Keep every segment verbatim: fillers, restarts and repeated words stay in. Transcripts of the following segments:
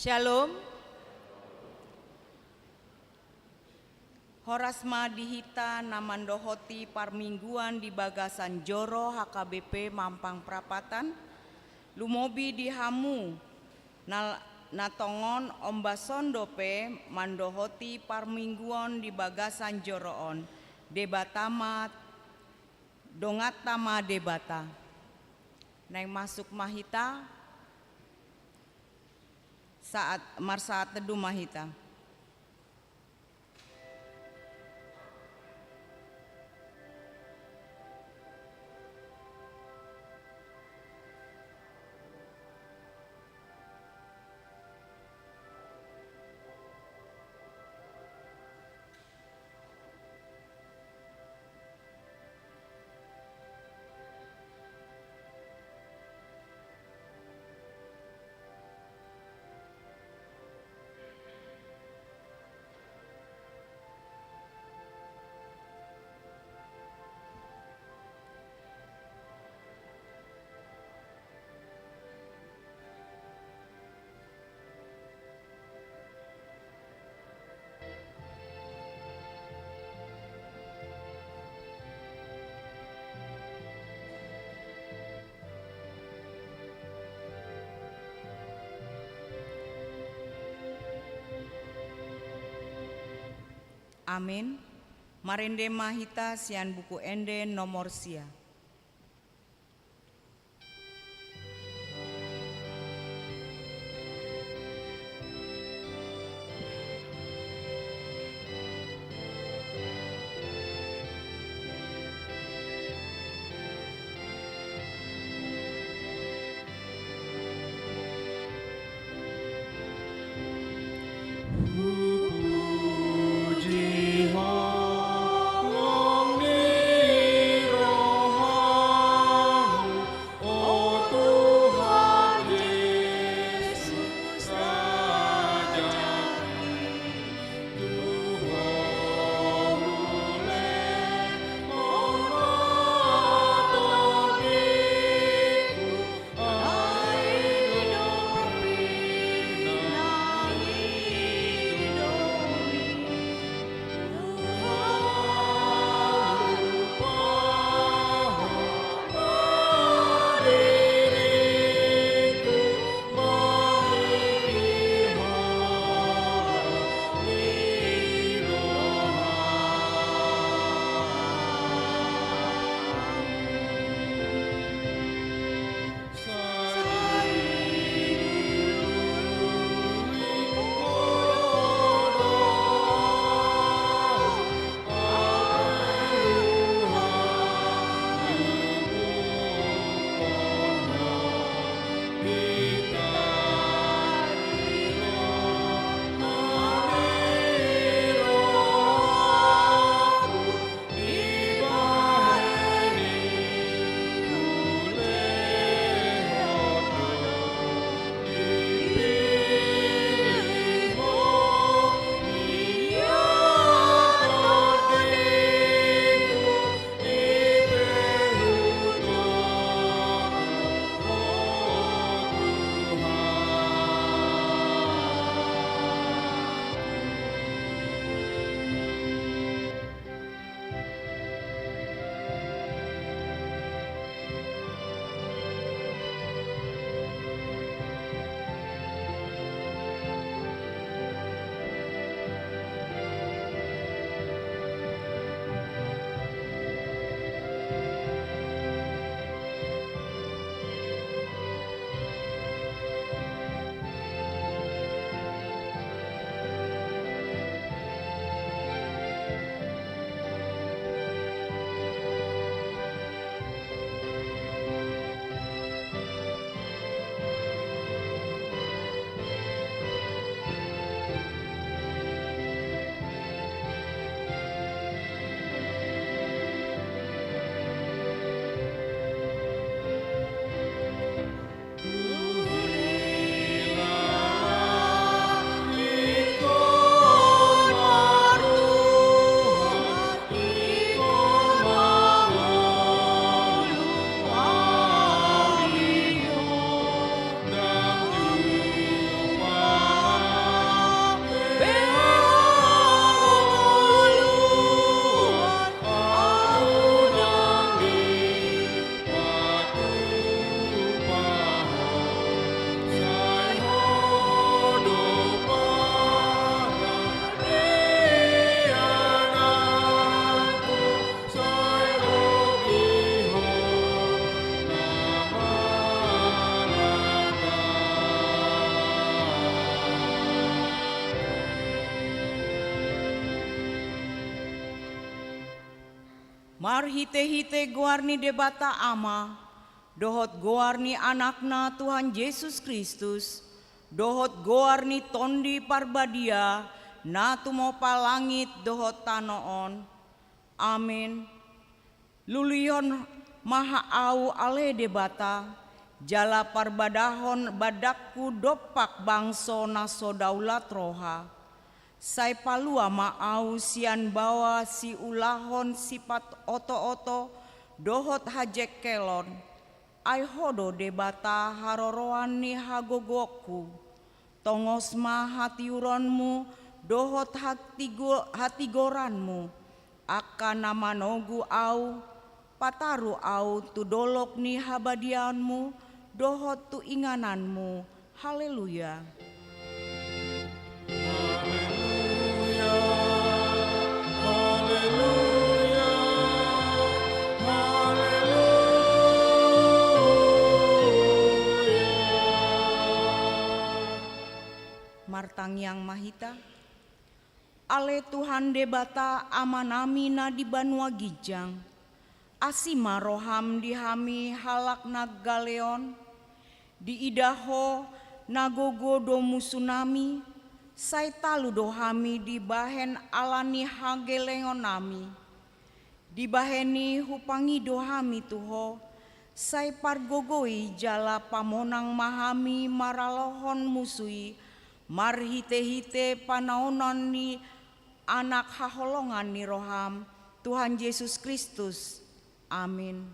Shalom. Horas ma di hita na mandohoti parmingguan di bagasan joro H K B P Mampang Prapatan, lumobi di hamu na, na tongon ombas on dope mandohoti parmingguan di bagasan joro on, Debata ma, donganta ma Debata. Naeng masuk ma hita, saat, marsaat teduh ma hita. Amen. Marende ma hita sian Buku Ende nomor sia. Marhite-hite goar ni Debata Ama, dohot goar ni Anakna Tuhan Jesus Kristus, dohot goar ni Tondi Parbadia, na tumopa langit dohot tano on. Amen. Lulihon ma au ale Debata, jala parbadahon bandakku dompak bangso na so daulat roha. Sai palua ma au sian baoa siulahon sipatoto-oto dohot hajengkelon, ai Ho do Debata haroroan ni hagogoonku. Tongos ma hatiuronmu dohot hatigo-, hatigoranmu, angka na manogu au, pataru au tu dolok ni habadiaonmu dohot tu ingananmu. Haleluya. Haleluya, haleluya, haleluya. Martangiang ma hita. Ale Tuhan Debata Amanami na di banua ginjang, asi ma roham di hami halak na gale on. Diida Ho na gogo do musunami, sai talu do hami dibahen ala ni hagelengonnami. Dibahen i hupangido hami tu Ho, sai pargogoi jala pamonang ma hami maralohon musu i, marhite-hite panaonan ni Anak haholongan ni roham, Tuhan Jesus Kristus. Amin.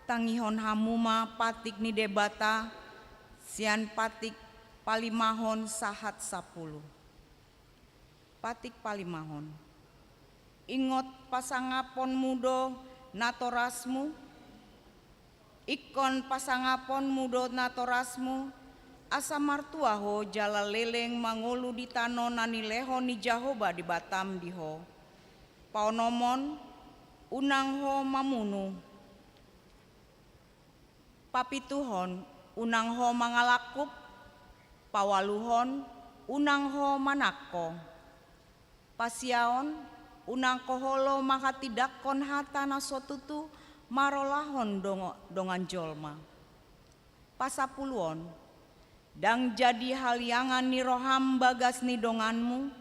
Tangihon hamu ma patik ni Debata sian patik palimahon sahat sapuluh. Patik palimahon. Ingot pasangaponmu do natorasmu, Ingkon pasangaponmu do natorasmu, asa martua ho jala leleng mangolu di tano na nilehon ni Jahowa Debatam di ho. Paonomon, unang ho mamunu. Papituhon, unang ho mangalangkup. Paualuhon, unang ho manangko. Pasiaon, unang ho olo manghatindanghon hata na so tutu marolahon dongo-, dongan jolma. Pasapuluon, ndang jadi haliangan ni roham bagas ni donganmu,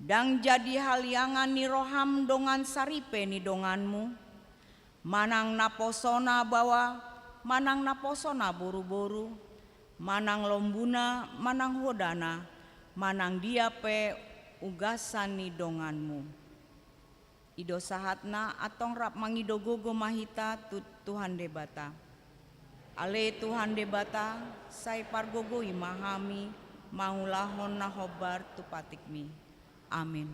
ndang jadi haliangan ni roham dongan saripe ni donganmu, manang naposona baoa, manang naposona boruboru, manang lombuna, manang hodana, manang dia pe ugasan ni donganmu. I do sahatna. Antong rap mangido gogo ma hita tu Tuhan Debata. Ale Tuhan Debata, sai pargogoi ma hami mangulahon na hombar tu patikmi. Amin.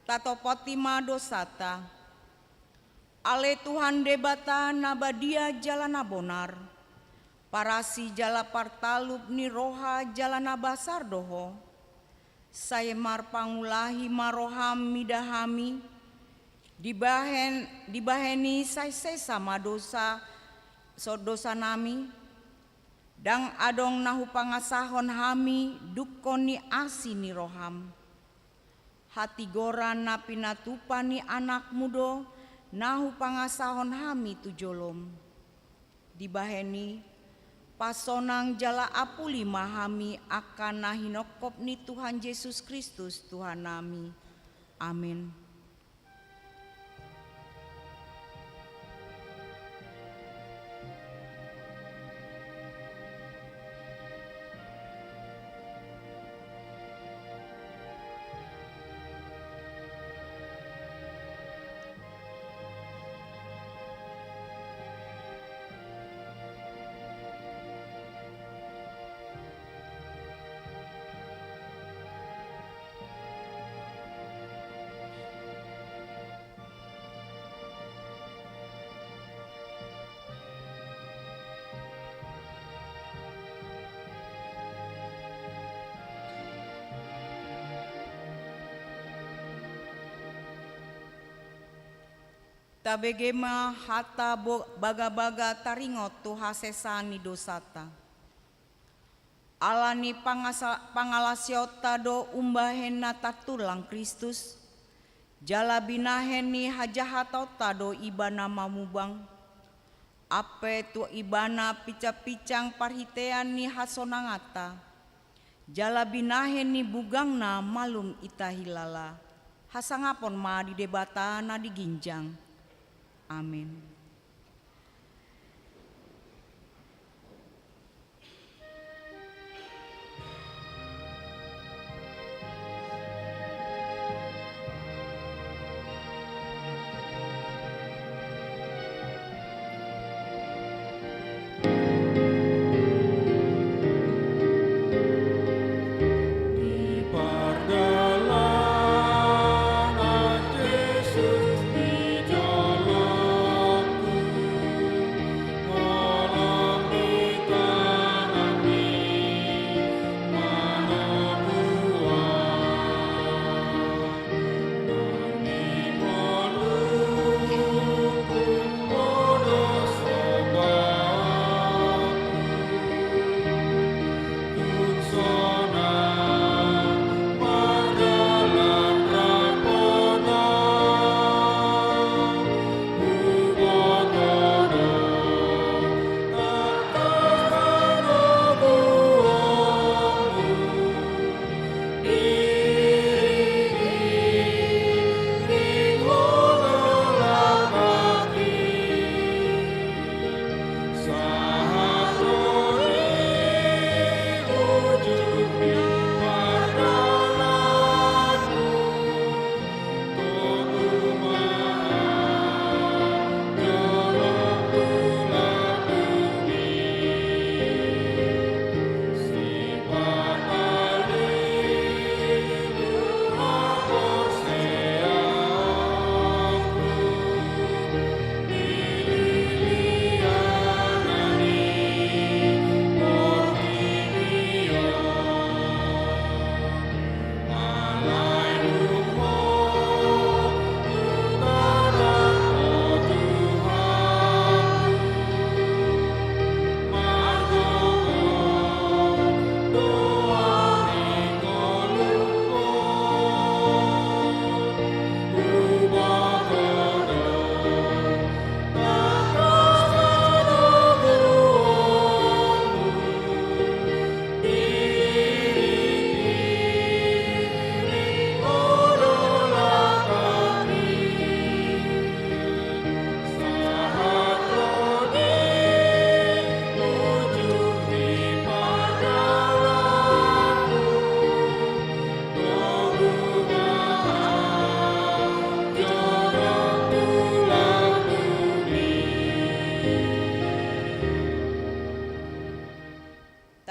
Tatopoti ma dosanta. Ale Tuhan Debata na badia jala na bonar, parasi jala partalup ni roha jala na basar do Ho. Sai marpangulahi ma roham mida hami, dibahen, dibahen i sai sesa ma dosa, so dosanami, ndang adong na hupangasahon hami dungkon ni asi ni roham. Hatigoran na pinatupa ni Anakmu do na hupangasahon hami tu jolom. Dibahen i, pasonang jala apuli ma hami angka na hinongkop ni Tuhan Jesus Kristus Tuhannami. Amen. Tabege ma hata bo-, bagabaga taringot tu hasesaan ni dosanta. Ala ni pangasa-, pangalasioonta do umbahen na tartulang Kristus, jala binahen ni hajahatonta do Ibana mamubang, ampe tu Ibana pinsangpinsang parhitean ni hasonanganta, jala binahen ni bugangna malum itahilala. Hasangapon ma di Debata na di ginjang. Amen. Di pardalanan Jesus di jolo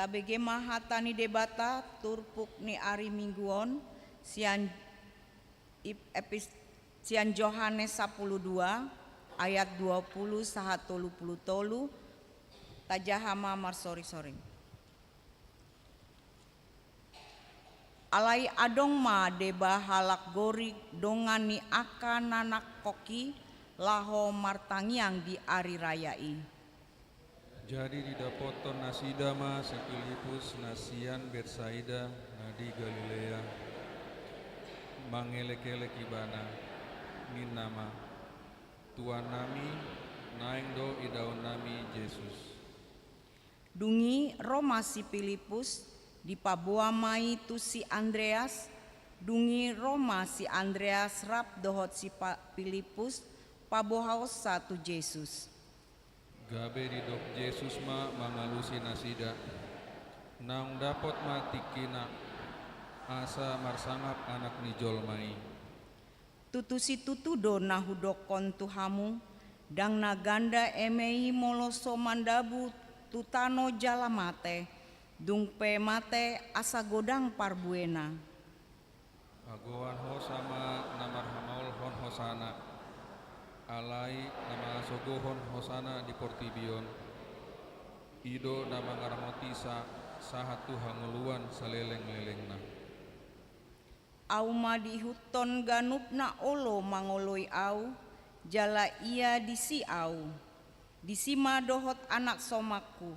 Tabege ma hata ni Debata turpuk ni ari Minggu on sian ip-, epis-, sian Johannes sampulu dua ayat dua pulu sahat tolu pulu tolu. Tajaha ma marsoring-soring. Alai adong ma deba halak Gorik dongan ni angka na nangkok i laho martangiang di ari raya i. Jadi didapothon nasida ma si Pilipus na sian Betsaida na di Galilea, mangelek-elek ibana, ninna ma: Tuannami, naeng do idaonnami Jesus. Dung i ro ma si Pilipus, dipaboa ma i tu si Andreas. Dung i ro ma si Andreas rap dohot si Pa-, Pilipus, paboaonsa tu Jesus. Gabe didok Jesus ma mangalusi nasida: Naung dapot ma tingkina, asa marsangap Anak ni jolma i. Tutu situtu do na hudokkon tu hamu, ndang na ganda eme i molo so mandabu tu tano jala mate, dung pe mate asa godang parbuena. Pagoan hosa ma na marhamaolhon hosana, alai na mangasogohon hosana di portibi on, i do na mangaramotisa sahat tu hangoluan saleleng-lelengna. Ahu ma diihuthon ganup na olo mangoloi ahu, jala ia disi ahu. Disi ma dohot anak somangku.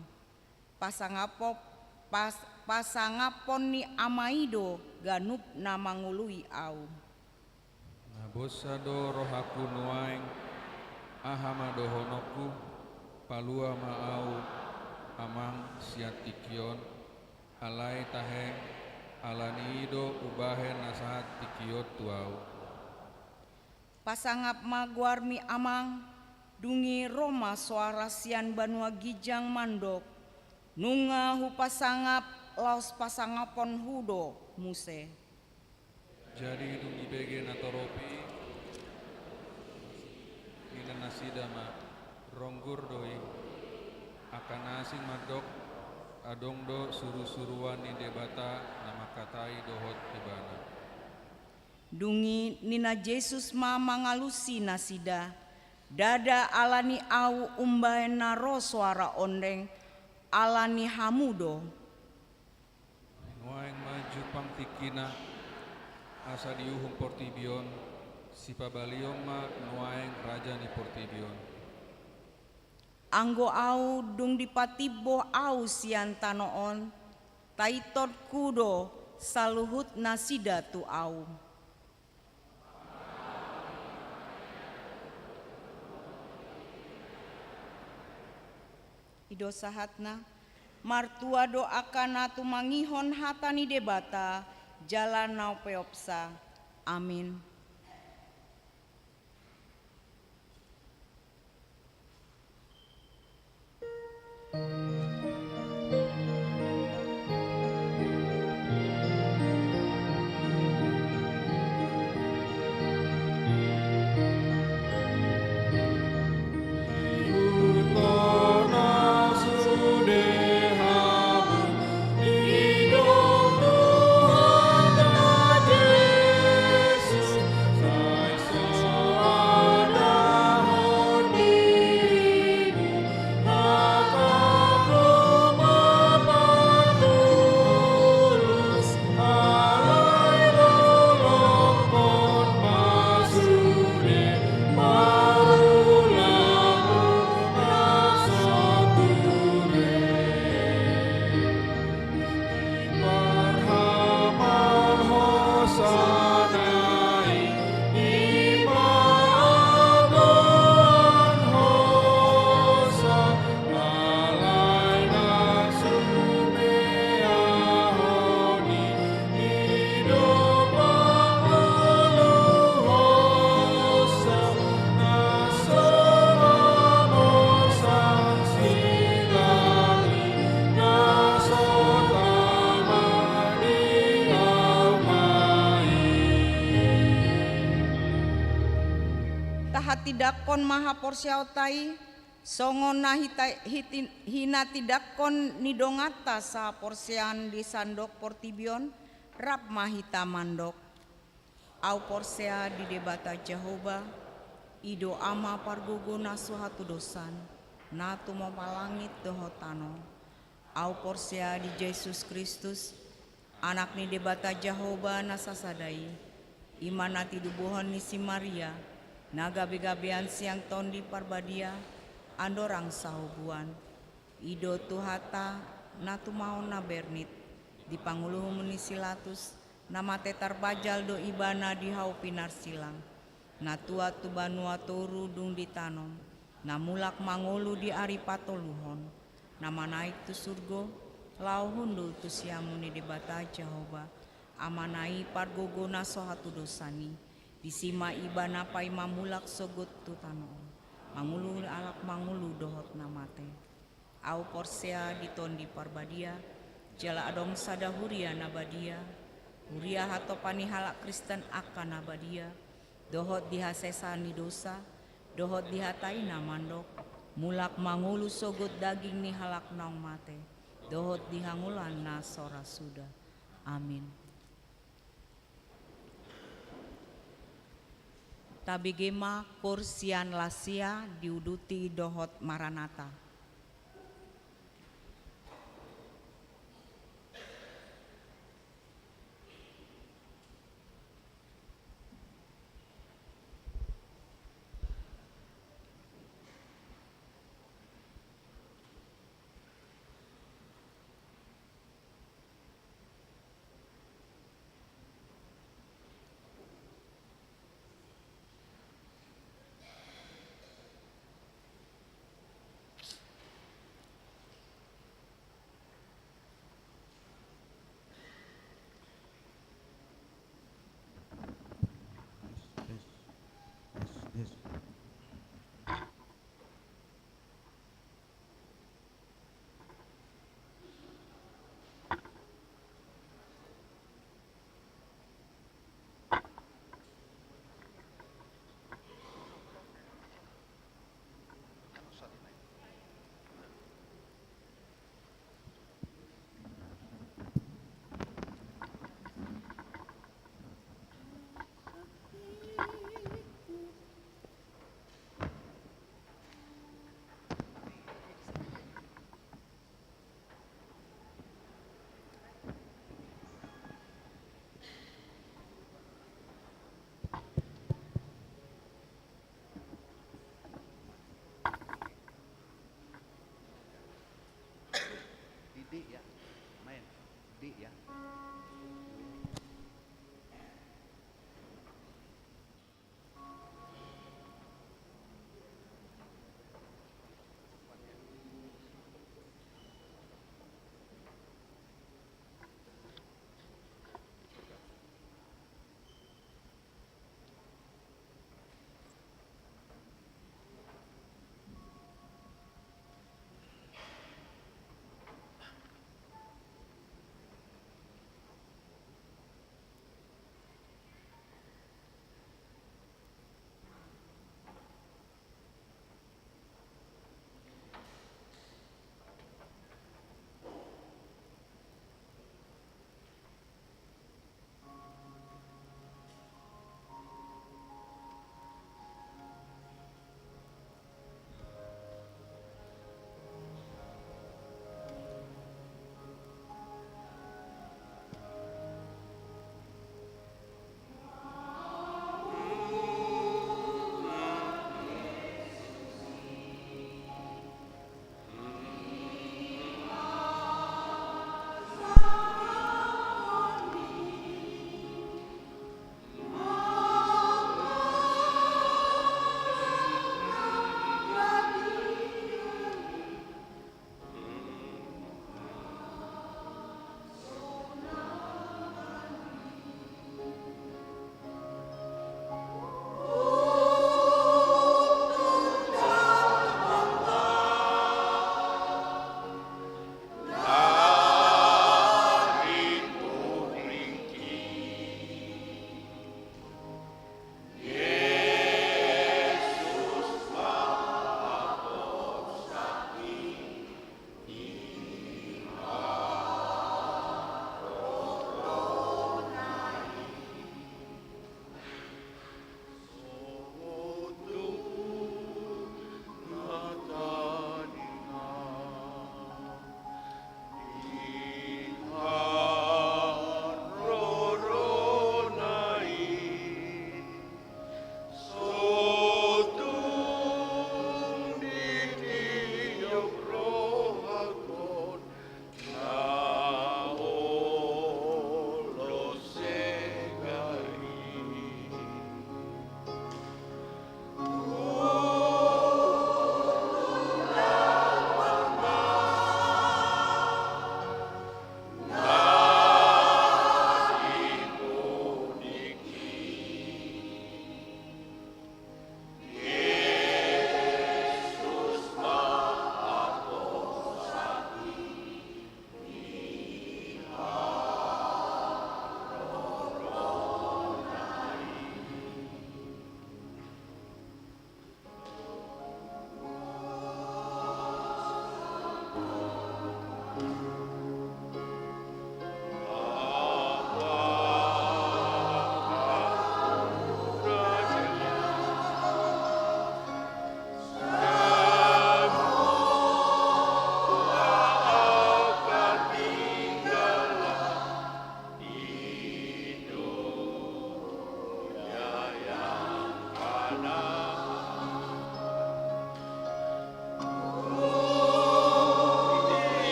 Pasangapon, pas-, pasangaphon ni Ama i do ganup na mangoloi ahu. Nabonsa do rohangku nuaeng, aha ma dohononku, palua ma ahu, Amang, sian tingki on, alai tahe, ala ni i do hubahen na sahat tingki on tu ahu. Pasangap ma goarmi Amang. Dung i ro ma soara sian banua ginjang mandok: Nunga hupasangap, laos pasangapon Ho do muse. Jadi dung dibege natorop i, ninna nasida ma: Ronggur do i. Angka na asing mandok: Adong do surusuruan ni Debata na mangkatai dohot Ibana. Dung i ninna Jesus ma mangalusi nasida: Ndada ala ni ahu umbahen na ro soara ondeng, ala ni hamu do. Nuaeng ma jumpang tingkina, asa diuhum portibi on, sipabalion ma nuaeng raja ni portibi on. Anggo ahu, dung dipatimbo ahu sian tano on, taithonku do saluhut nasida tu ahu. I do sahatna. Martua do angka na tumangihon hata ni Debata jala na umpeopsa. Amin. Tahatindangkon ma haporseaonta i. Songon na hita-, hiti-, hinatindangkon ni donganta saporseaon di sandok portibi on, rap ma hita mandok. Au porsea di Debata Jahowa, i do Ama pargogo na so hatudosan, na tumompa langit dohot tano. Au porsea di Jesus Kristus, Anak ni Debata Jahowa na sasada i, i ma na tinubuhon ni si Maria, na gabegabean sian Tondi Parbadia, andorang sahobuan. I do Tuhanta na tumaon na bernit, di panguluhon ni si Latus, na mate tarbajal do ibana di hau pinarsilang, na tuat tu banua toru dung ditanom, na mulak mangolu di ari patoluhon, na manaek tu surgo, laho hundul tu siamun ni Debata Jahowa, Amana i pargogo na so hatudosan i, disi ma ibana paima mulak sogot tu tano on, mangolu halak mangolu dohot na mate. Au porsea di Tondi Parbadia, jala adong sada huria na badia, huria hatopan ni halak Kristen angka na badia, dohot di hasesaan ni dosa, dohot di hata i na mandok, mulak mangolu sogot daging ni halak naung mate, dohot di hangoluan na so ra suda. Amin. Tabege ma koor sian Lasia diuduti dohot Maranata.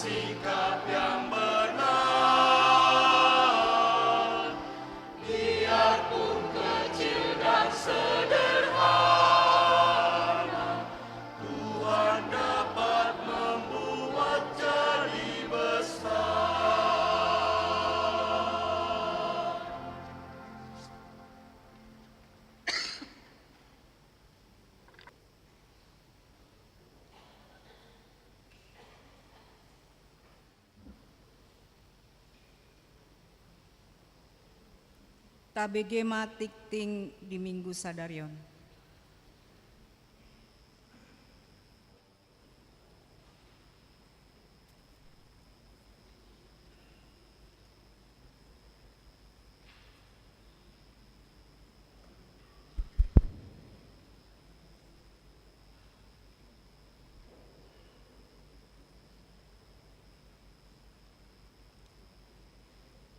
Sikap yang benar, biarpun kecil dan sederhana, Tuhan dapat membuat jadi besar. Tabege ma tingting di Minggu sadari on.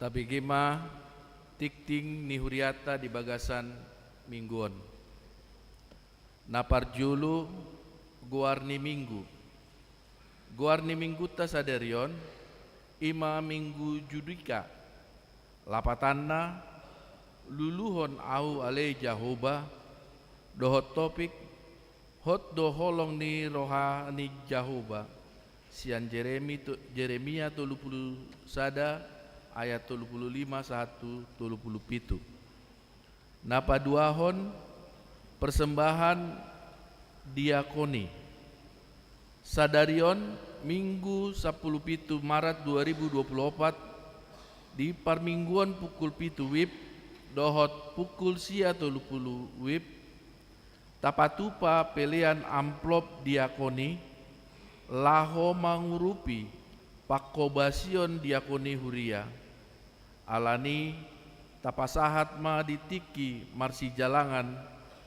Tabege ma tingting ni huriata di bagasan Minggu on. Na parjolo, goar ni Minggu. Goar ni Minggunta sadari on, i ma Minggu Judika. Lapatanna, Luluhon Ahu Ale Jahowa, dohot topik, Hot do holong ni roha ni Jahowa, sian Jeremi-, to-, Jeremia tolu pulu sada ayat tolu pulu lima sahat tu tolu pulu pitu. Na paduahon, persembahan diakoni. Sadari on, Minggu sampulu pitu Maret dua ribu dua pulu opat, di parmingguon pukul pitu wib dohot pukul sia tolu pulu wib, tapatupa pelean amplop diakoni, laho mangurupi pangkobasion diakoni huria. Alani, tapasahat ma di tingki marsijalangan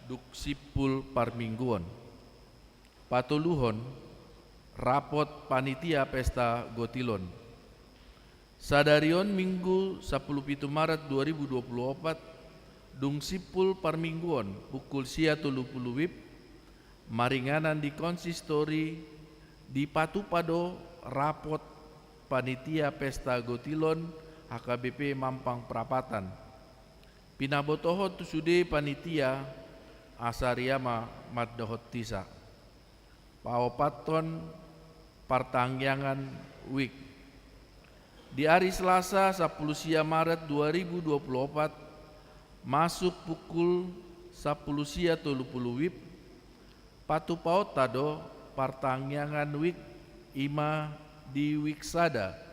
dung simpul parmingguon. Patoluhon, rapot panitia pesta gotilon. Sadari on Minggu sampulu pitu Maret dua ribu dua pulu opat, dung simpul parmingguon pukul sia tolu pulu wib, maringanan di konsistori, dipatupa do rapot panitia pesta gotilon H K B P Mampang Prapatan. Pinabotohon tu sude panitia, asa ria ma mandohot hita. Paopathon, partangiangan wijk. Di ari Selasa sampulu sia Maret dua ribu dua pulu opat, masuk pukul sampulu sia tolu pulu wib, patupaonta do partangiangan wijk, i ma di wijk sada,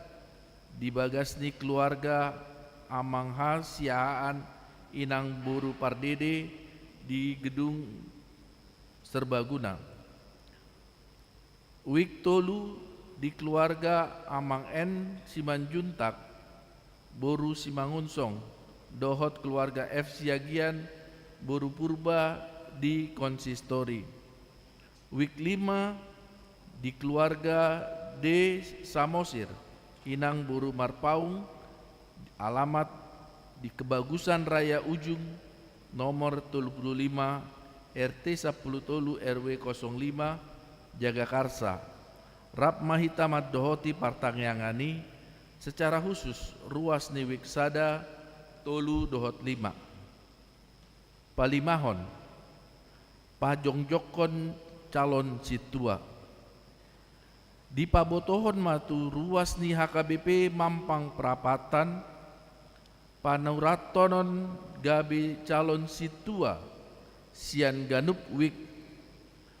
di bagas ni keluarga Amang H Siahaan Inang Boru Pardede di gedung Serbaguna. Wijk tolu di keluarga Amang N Simanjuntak, Boru Simangunsong, dohot keluarga F Siagian, Boru Purba di konsistori. Wijk lima di keluarga D Samosir, Inang Boru Marpaung, alamat di Kebagusan Raya Ujung, nomor tolu pulu lima, R T sampulu tolu, R W kosong lima, Jagakarsa. Rap ma hita mandohoti partangiangan i, secara khusus ruas ni wijk sada, tolu dohot lima. Palimahon, pajongjongkon calon sintua. Dipabotohon ma tu ruas ni H K B P Mampang Prapatan, panurathonon gabe calon sintua sian ganup wijk,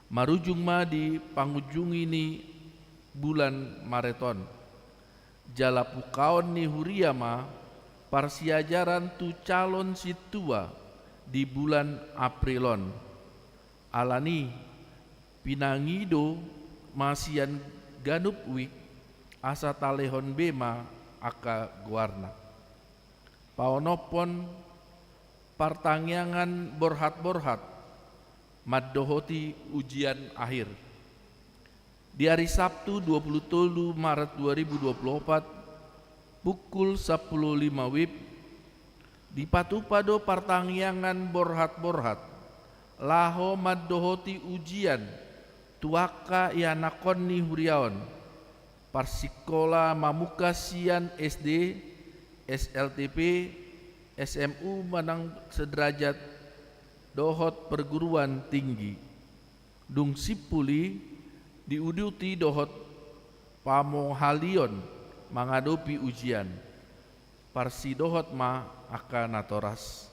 marujung ma di pangunjungi ni bulan Maret on. Jala pungkaon ni huria ma parsiajaran tu calon sintua di bulan April on. Alani, pinangido ma sian ganup wijk, asa talehon be ma angka goarna. Paonomhon, partangiangan borhat-borhat mandohoti ujian akhir. Di ari Sabtu dua pulu tolu Maret dua ribu dua pulu opat, pukul sampulu lima wib, dipatupa do partangiangan borhat-borhat laho mandohoti ujian tu angka ianakhon ni huria on. Parsikola mamungka sian S D, S L T P, S M U manang sederajat dohot perguruan tinggi. Dung simpul i diuduti dohot pamohalion mangadopi ujian. Parsidohot ma angka natoras.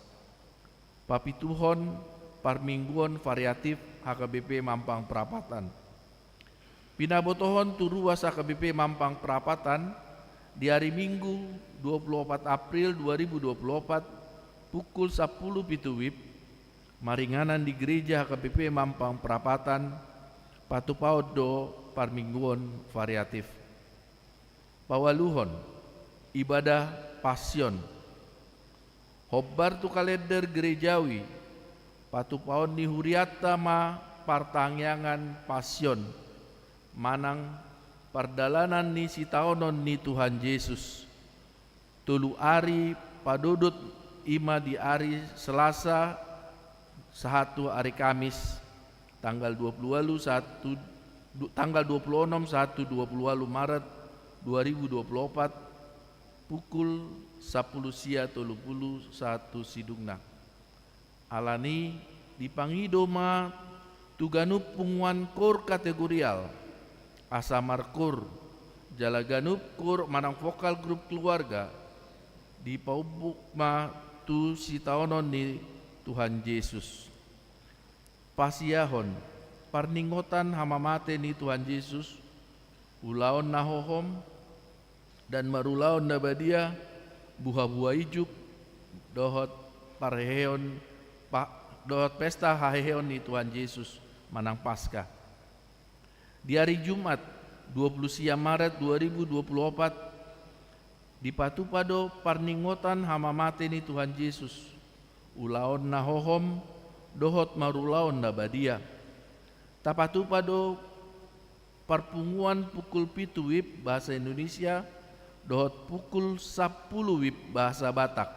Papituhon parmingguon variatif H K B P Mampang Prapatan. Pinabotohon tu ruas H K B P Mampang Prapatan di ari Minggu dua puluh opat April dua ribu dua puluh opat pukul sapuluh pitu wib, maringanan di gereja H K B P Mampang Prapatan, patupaon do parmingguon variatif. Paualuhon, ibadah Pasion. Hombar tu kalender gerejawi, patupaon ni hurianta ma partangiangan Pasion, manang pardalanan ni sitaonon ni Tuhan Jesus. Tolu ari padodot, i ma di ari Selasa sahat tu ari Kamis, tanggal dua puluh ualu sahat tu, du-, tanggal dua puluh onom sahat tu dua puluh ualu Maret dua ribu dua puluh opat, pukul sapuluh sia tolu pulu sahat tu sidungna. Alani dipangido ma tu ganup punguan koor kategorial, asa markoor, jala ganup koor manang vokal grup keluarga, dipaumbuk ma tu sitaonon ni Tuhan Jesus. Pasiahon parningotan hamamate ni Tuhan Jesus, ulaon na hohom, dan marulaon na badia, buhabuha ijuk, dohot parheheon pa-, dohot pesta haheheon ni Tuhan Jesus manang Paskah. Di ari Jumat, dua puluh sia Maret dua ribu dua puluh opat, dipatupa do parningotan hamamate ni Tuhan Jesus, ulaon na hohom, dohot marulaon na badia. Tapatupa do parpunguan pukul pitu wib bahasa Indonesia dohot pukul sapuluh wib bahasa Batak.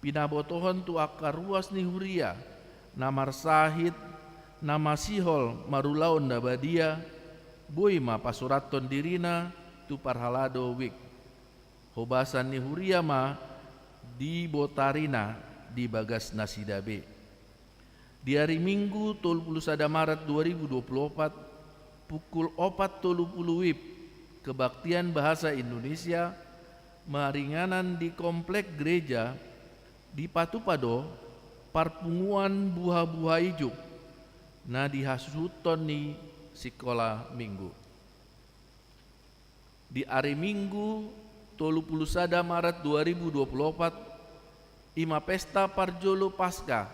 Pinabotohon tu angka ruas ni huria na marsahit, na masihol marulaon na badia, boi ma pasurathon dirina tu parhalado wijk. Hobasan ni huria ma dibotarina di bagas nasida be. Di ari Minggu tolu pulu sada Maret dua ribu dua pulu opat, pukul opat tolu pulu wib, kebaktian bahasa Indonesia maringanan di komplek gereja, dipatupa do parpunguan buhabuha ijuk na dihasuhuthon ni sikola Minggu. Di ari Minggu tolu pulu sada Maret dua ribu dua pulu opat, i ma pesta parjolo Paskah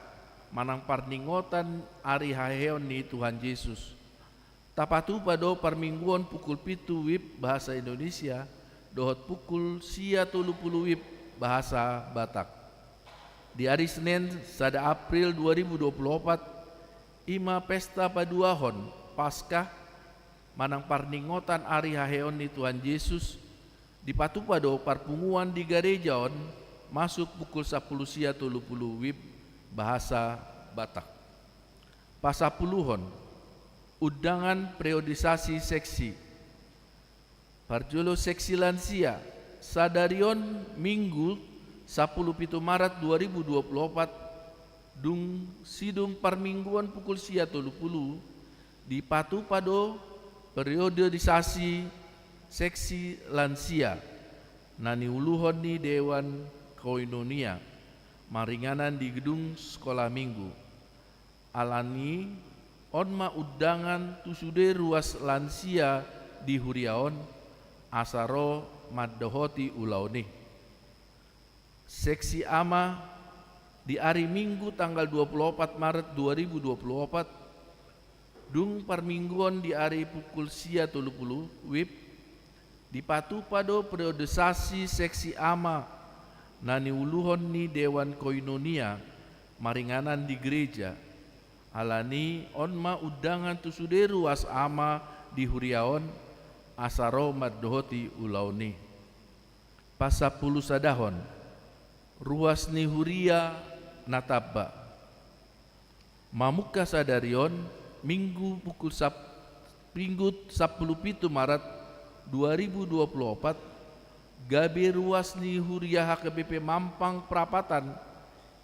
manang parningotan ari haheheon ni Tuhan Jesus. Tapatupa do parmingguon pukul pitu wib bahasa Indonesia dohot pukul sia tolu pulu wib bahasa Batak. Di ari Senen sada April dua ribu dua pulu opat, i ma pesta paduahon Paskah manang parningotan ari haheheon ni Tuhan Jesus, dipatupa do parpunguan di gareja on masuk pukul sapuluh sia tolu pulu wib bahasa Batak. Pasapuluhon, undangan periodisasi seksi. Parjolo seksi lansia, sadari on Minggu sapuluh pitu Maret dua ribu dua pulu opat, dung sidung parmingguon pukul sia tolu pulu, dipatupa do periodisasi seksi lansia na niuluhon ni Dewan Koinonia maringanan di gedung Sekolah Minggu. Alani on ma undangan tu sude ruas lansia di huria on, asa ro mandohoti ulaon i. Seksi ama, di ari Minggu tanggal dua pulu opat Maret dua ribu dua pulu opat, dung parmingguon di ari pukul sia tolu pulu wib, dipatupa do periodisasi seksi ama na niuluhon ni Dewan Koinonia maringanan di gereja. Alani on ma undangan tu sude ruas ama di huria on, asa ro mandohoti ulaon i. Pasapulusadahon, ruas ni huria na tamba. Mamungka sadari on, Minggu pukul sap-, Minggu sapuluh pitu Maret dua ribu dua puluh opat, gabe ruas ni huria H K B P Mampang Prapatan,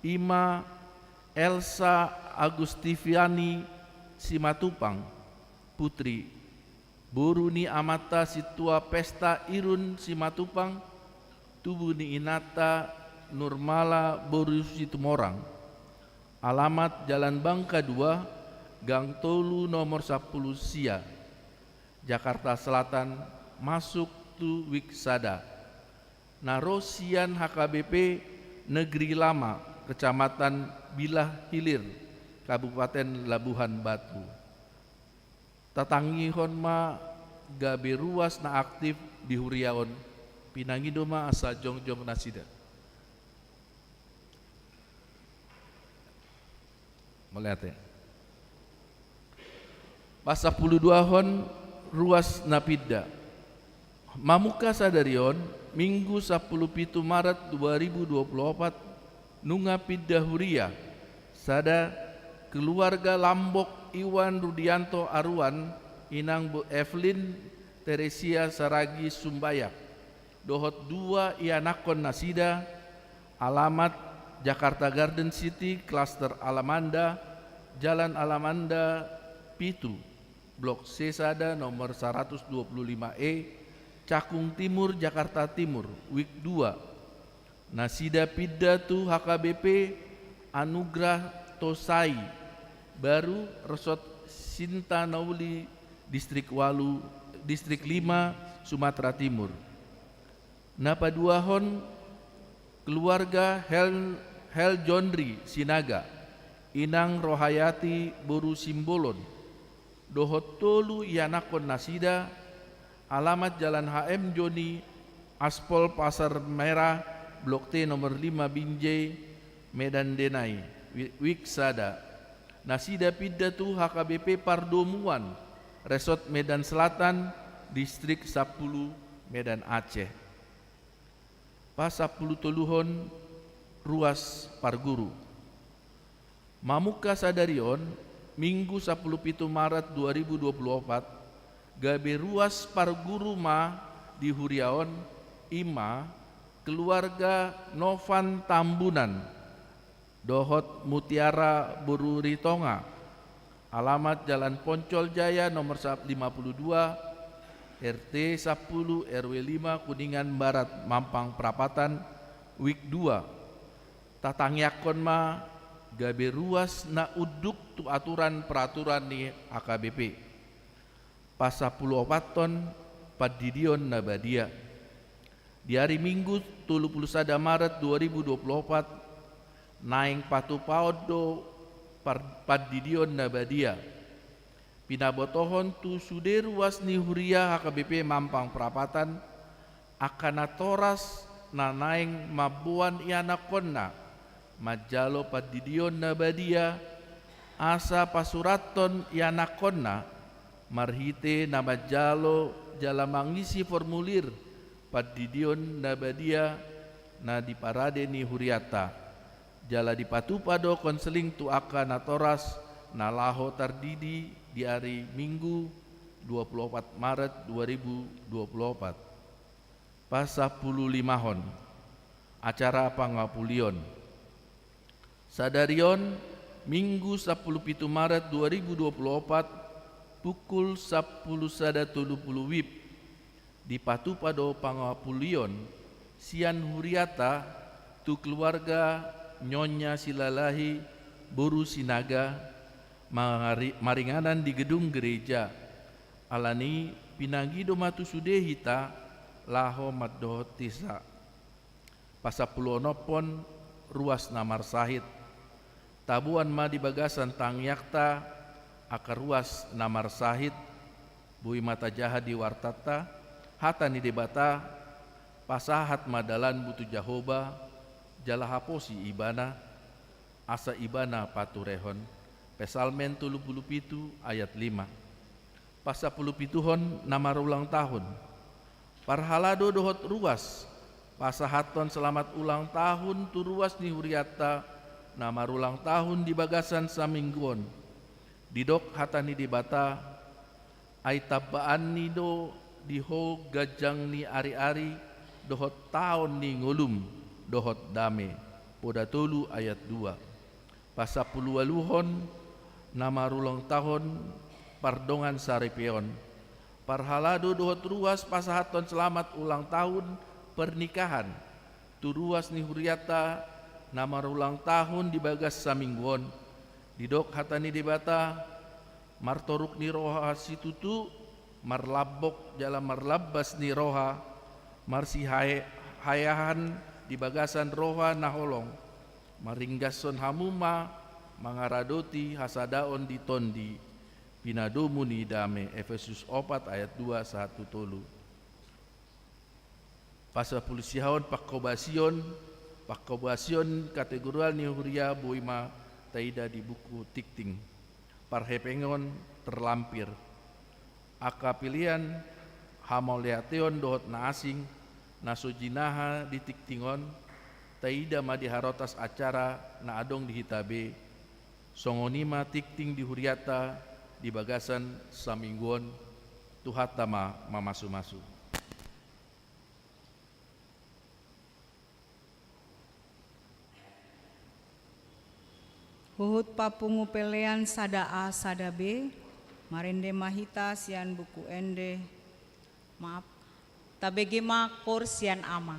i ma Elsa Agustiviani Simatupang, putri, boru ni amanta Sintua Pesta Irun Simatupang, tubu ni inanta Nurmala boru Situmorang. Alamat Jalan Bangka dua, Gang tolu, nomor sampulu sia, Jakarta Selatan, masuk tu wik sada. Na ro sian H K B P Negeri Lama, Kecamatan Bilah Hilir, Kabupaten Labuhan Batu. Tatangihon ma gabe ruas na aktif di huria on, pinangido ma asa jongjong nasida. Mauliate. Pasampuluduahon ruas na pinda. Mamungka sadari on, Minggu sampulu pitu Maret dua ribu dua puluh opat, nunga pinda huria, sada, keluarga Lambok Iwan Rudianto Aruan, inang boru Evelyn Teresia Saragi Sumbayak, dohot dua ianakhon nasida, alamat Jakarta Garden City, Klaster Alamanda, Jalan Alamanda pitu, Blok C sada, nomor saratus dua puluh lima E, Cakung Timur, Jakarta Timur, wik dua. Nasida pinda tu H K B P Anugrah Tosai Baru, Resort Sinta Nauli, Distrik walu, Distrik lima, Sumatera Timur. Na paduahon, keluarga Hel, Hel Jonri Sinaga, inang Rohayati boru Simbolon, dohot tolu ianakhon nasida, alamat Jalan H M Joni, Aspol Pasar Merah, Blok T nomor lima Binjai, Medan Denai, wi-, wik sada. Nasida pinda tu H K B P Pardomuan, Resort Medan Selatan, Distrik sampulu, Medan Aceh. Pasampulutoluhon, ruas parguru. Mamungka sadari on, Minggu sampulu pitu Maret dua ribu dua puluh opat, gabe ruas parguru ma di huria on, i ma keluarga Novan Tambunan dohot Mutiara boru Ritonga, alamat Jalan Poncol Jaya nomor sa-, lima puluh dua, R T sampulu, R W lima, Kuningan Barat, Mampang Prapatan, wik dua. Tatangiangkon ma gabe ruas na unduk tu aturan peraturan ni H K B P. Pasampuluopathon, pandidion na badia. Di ari Minggu tolu puluh sada Maret dua ribu dua puluh opat, naeng patupaon do par-, pandidion na badia. Pinabotohon tu sude ruas ni huria H K B P Mampang Prapatan, angka natoras na naeng mamboan ianakhonna manjalo pandidion na badia, asa pasurathon ianakhonna marhite na manjalo jala mangisi formulir pandidion na badia na diparade ni hurianta. Jala dipatupa do konseling tu angka natoras na laho tardidi di ari Minggu dua puluh opat Maret dua ribu dua puluh opat. Pasampululimahon, acara pangapulion. Sadari on, Minggu sampulu pitu Maret dua ribu dua puluh opat, pukul sampulu sada tolu puluh wib, dipatupa do pangapulion sian hurianta tu keluarga Nyonya Silalahi boru Sinaga, mangari-, maringanan di gedung gereja. Alani pinangido ma tu sude hita laho mandohot hisa. Pasampuluonomhon, ruas na marsahit. Taboan ma di bagasan tangiangta angka ruas na marsahit, boi ma tajaha di wartanta, hata ni Debata, pasahat ma dalanmu tu Jahowa, jala haposi Ibana, asa Ibana paturehon. Psalmen tolu puluh pitu ayat lima. Pasampulupituhon, na marulang tahun. Parhalado dohot ruas, pasahathon selamat ulang tahun tu ruas ni hurianta na marulang tahun di bagasan saminggu on. Didok hata ni Debata, ai tambaanni do di Ho ganjang ni ari-ari dohot taon ni ngolum dohot dame. Poda tolu ayat dua. Pasampuluualuhon na marulang tahun pardongan saripeon. Parhalado dohot ruas pasahathon selamat ulang tahun pernikahan tu ruas ni hurianta na marulang tahun di bagas saminggu on. Didok hata ni Debata, martoruk ni roha situtu, marlambok jala marlambas ni roha, marsihae-, haeahan di bagasan roha na holong, maringgashon hamu ma mangaradoti hasadaon di tondi, pinadomu ni dame. Efesus opat ayat dua sahat tu tolu. Pasampulusiahon pangkobasion, pangkobasion kategorial ni huria boi ma taida di buku tingting. Parhepengon terlampir. Angka pelean hamauliateon dohot na asing na so jinaha di tingting on, taida ma di harotas acara na adong di hita be. Songon i ma tingting di hurianta di bagasan saminggu on. Tuhanta ma mamasu-masu. Huhut papungu pelean sada A sada B, marende ma hita sian buku ende, maaf, tabege ma koor sian Ama.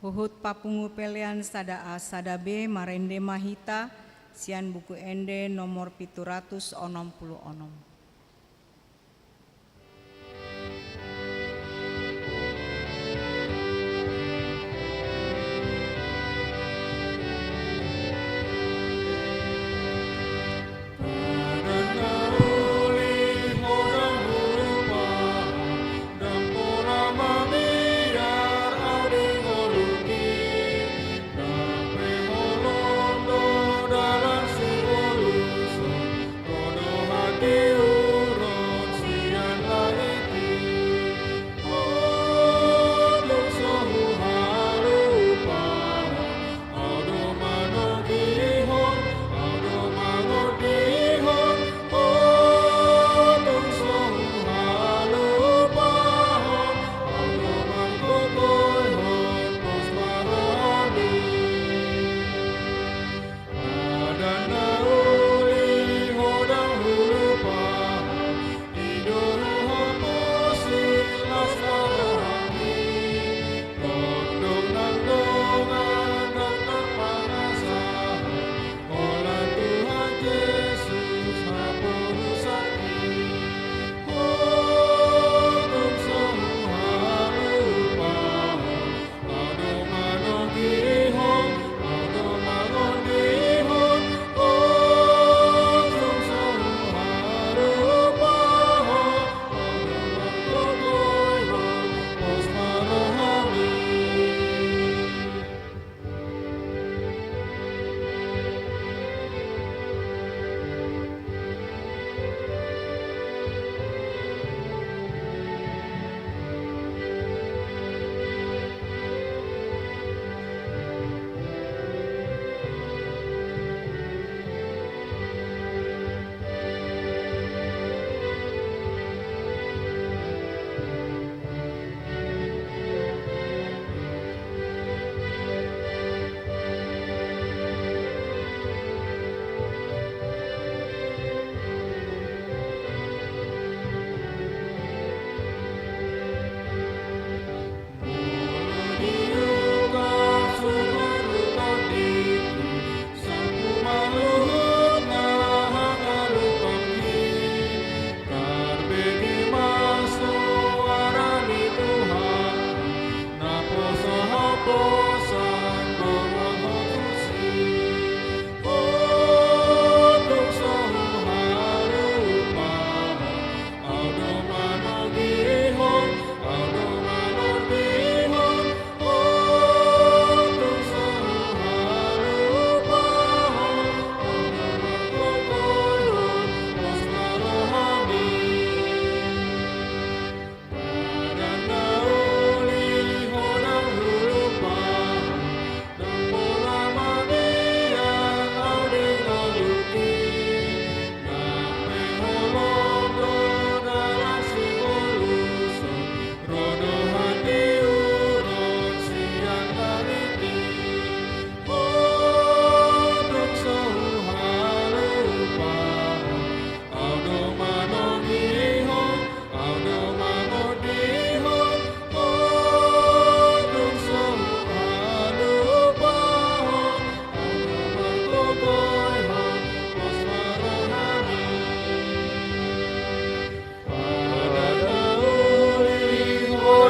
Huhut papungu pelean sada A sada B, marende ma hita sian Buku Ende nomor pitu ratus onom pulu onom.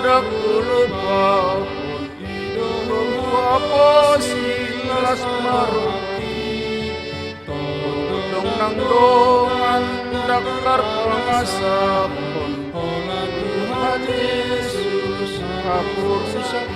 Dak lupa, i do lupa pos ilas maroti. Tondong nang dongan, dak tarpangasahon, holan Tuhan Jesus, hapur susah.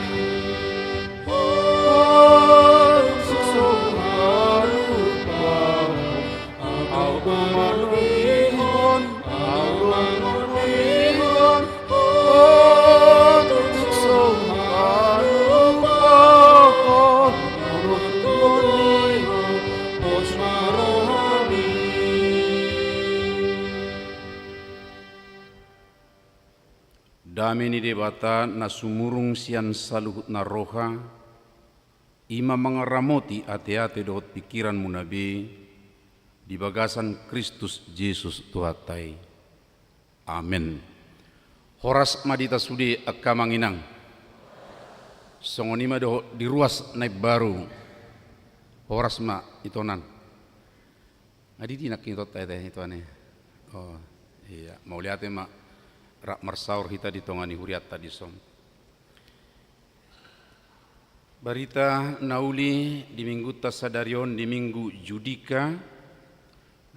Dame ni Debata na sumurung sian saluhut na roha, i ma mangaramoti ateate dohot pingkiranmuna be di bagasan Kristus Jesus Tuhanta i. Amen. Horas ma di hita sude angka amang inang. Songon i ma dohot di ruas na imbaru. Horas ma itonan. Nga di dinak ito, ete itoan i. Oh, iya, mauliate ma rap marsaor hita di tonga ni hurianta dison. Barita na uli di minggunta sadari on di Minggu Judika,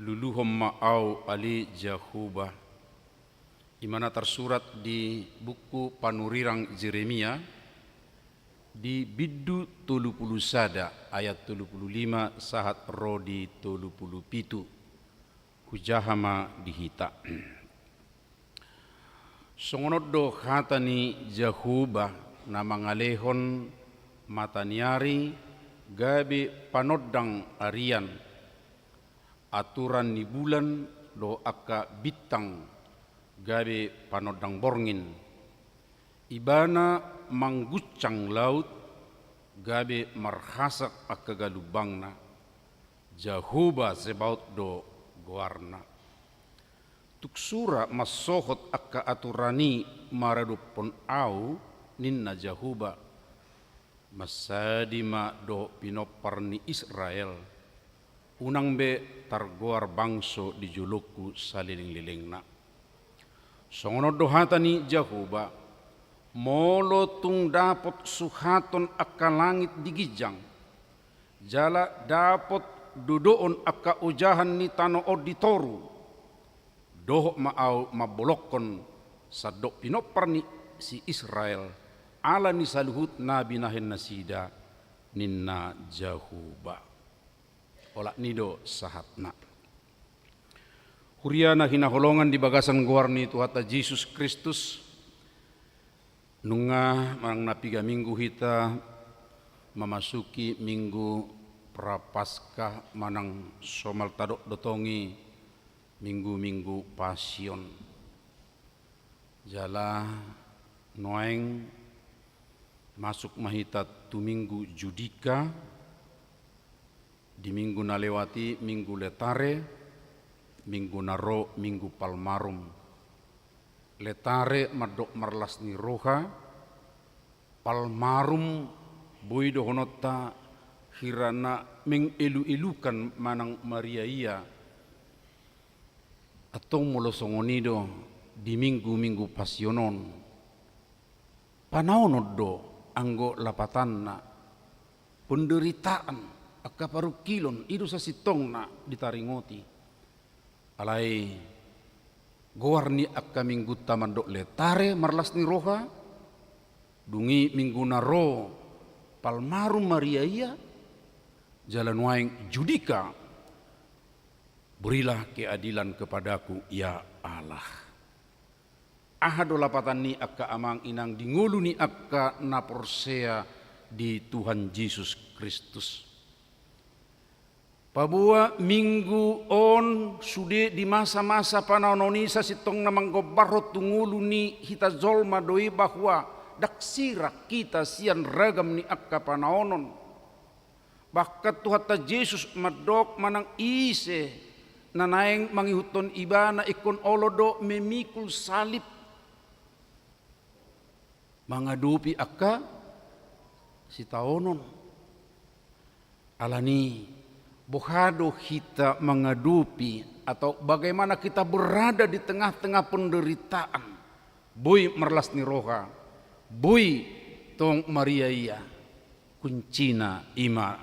luluhon ma au ale Jahowa. I ma na tarsurat di buku panurirang Jeremia, di bindu tolu pulu sada ayat tolu pulu lima sahat ro di tolu pulu pitu. Hujaha ma di hita. Songon on do hata ni Jahowa na mangalehon mata ni ari gabe panondang arian, aturan ni bulan dohot angka bintang gabe panondang borngin. Ibana mangguncang laut, gabe marhasak angka galumbangna. Jahowa Zebaot do goarna. Tung sura mansohot angka aturan i maradophon au, ninna Jahowa. Mansadi ma dohot pinompar ni Israel, unang be targoar bangso di jolongku salelenglelengna. Songon on do hata ni Jahowa, molo tung dapot suhaton angka langit di ginjang, jala dapot dodoon angka ojahan ni tano on di toru, dohot ma au mambolongkon sandok pinompar ni si Israel, ala ni saluhut na binahen nasida, ninna Jahowa. Olat ni do sahatna. Huria na hinaholongan di bagasan goar ni Tuhanta Jesus Kristus, nunga manang na piga minggu hita mamasuki Minggu Prapaskah manang somal tadok do tong i minggu-minggu Pasion. Jala nuaeng masuk ma hita tu Minggu Judika, di minggu na lewat i Minggu Letare, minggu na ro Minggu Palmarum. Letare mandok marlas ni roha, Palmarum boi dohononta hira na mengeluelukan manang mariaia. Antong molo songon i do di minggu-minggu Pasion on, panaonon do anggo lapatanna, penderitaan, angka parungkilon, i do sasintongna ditaringoti. Alai goar ni angka minggunta mandok Letare marlas ni roha, dung i minggu na ro Palmarum mariaia, jala nuaeng Judika, berilah keadilan kepadaku, ya Allah. Aha do lapatan ni angka amang inang di ngolu ni angka na porsea di Tuhan Jesus Kristus? Paboa minggu on sude di masa-masa panaonon i sasintongna manggombarhon tu ngolu ni hita jolma do i bahwa ndang sirang hita sian ragam ni angka panaonon. Bahkan Tuhanta Jesus mandok manang ise na naeng mangihuthon Ibana ingkon olo do memikul salib mangadopi angka sitaonon. Alani, boha do hita mangadopi atau bagaimana kita berada di tengah-tengah penderitaan, boi marlas ni roha, Boi tong maria ia, kuncina i ma: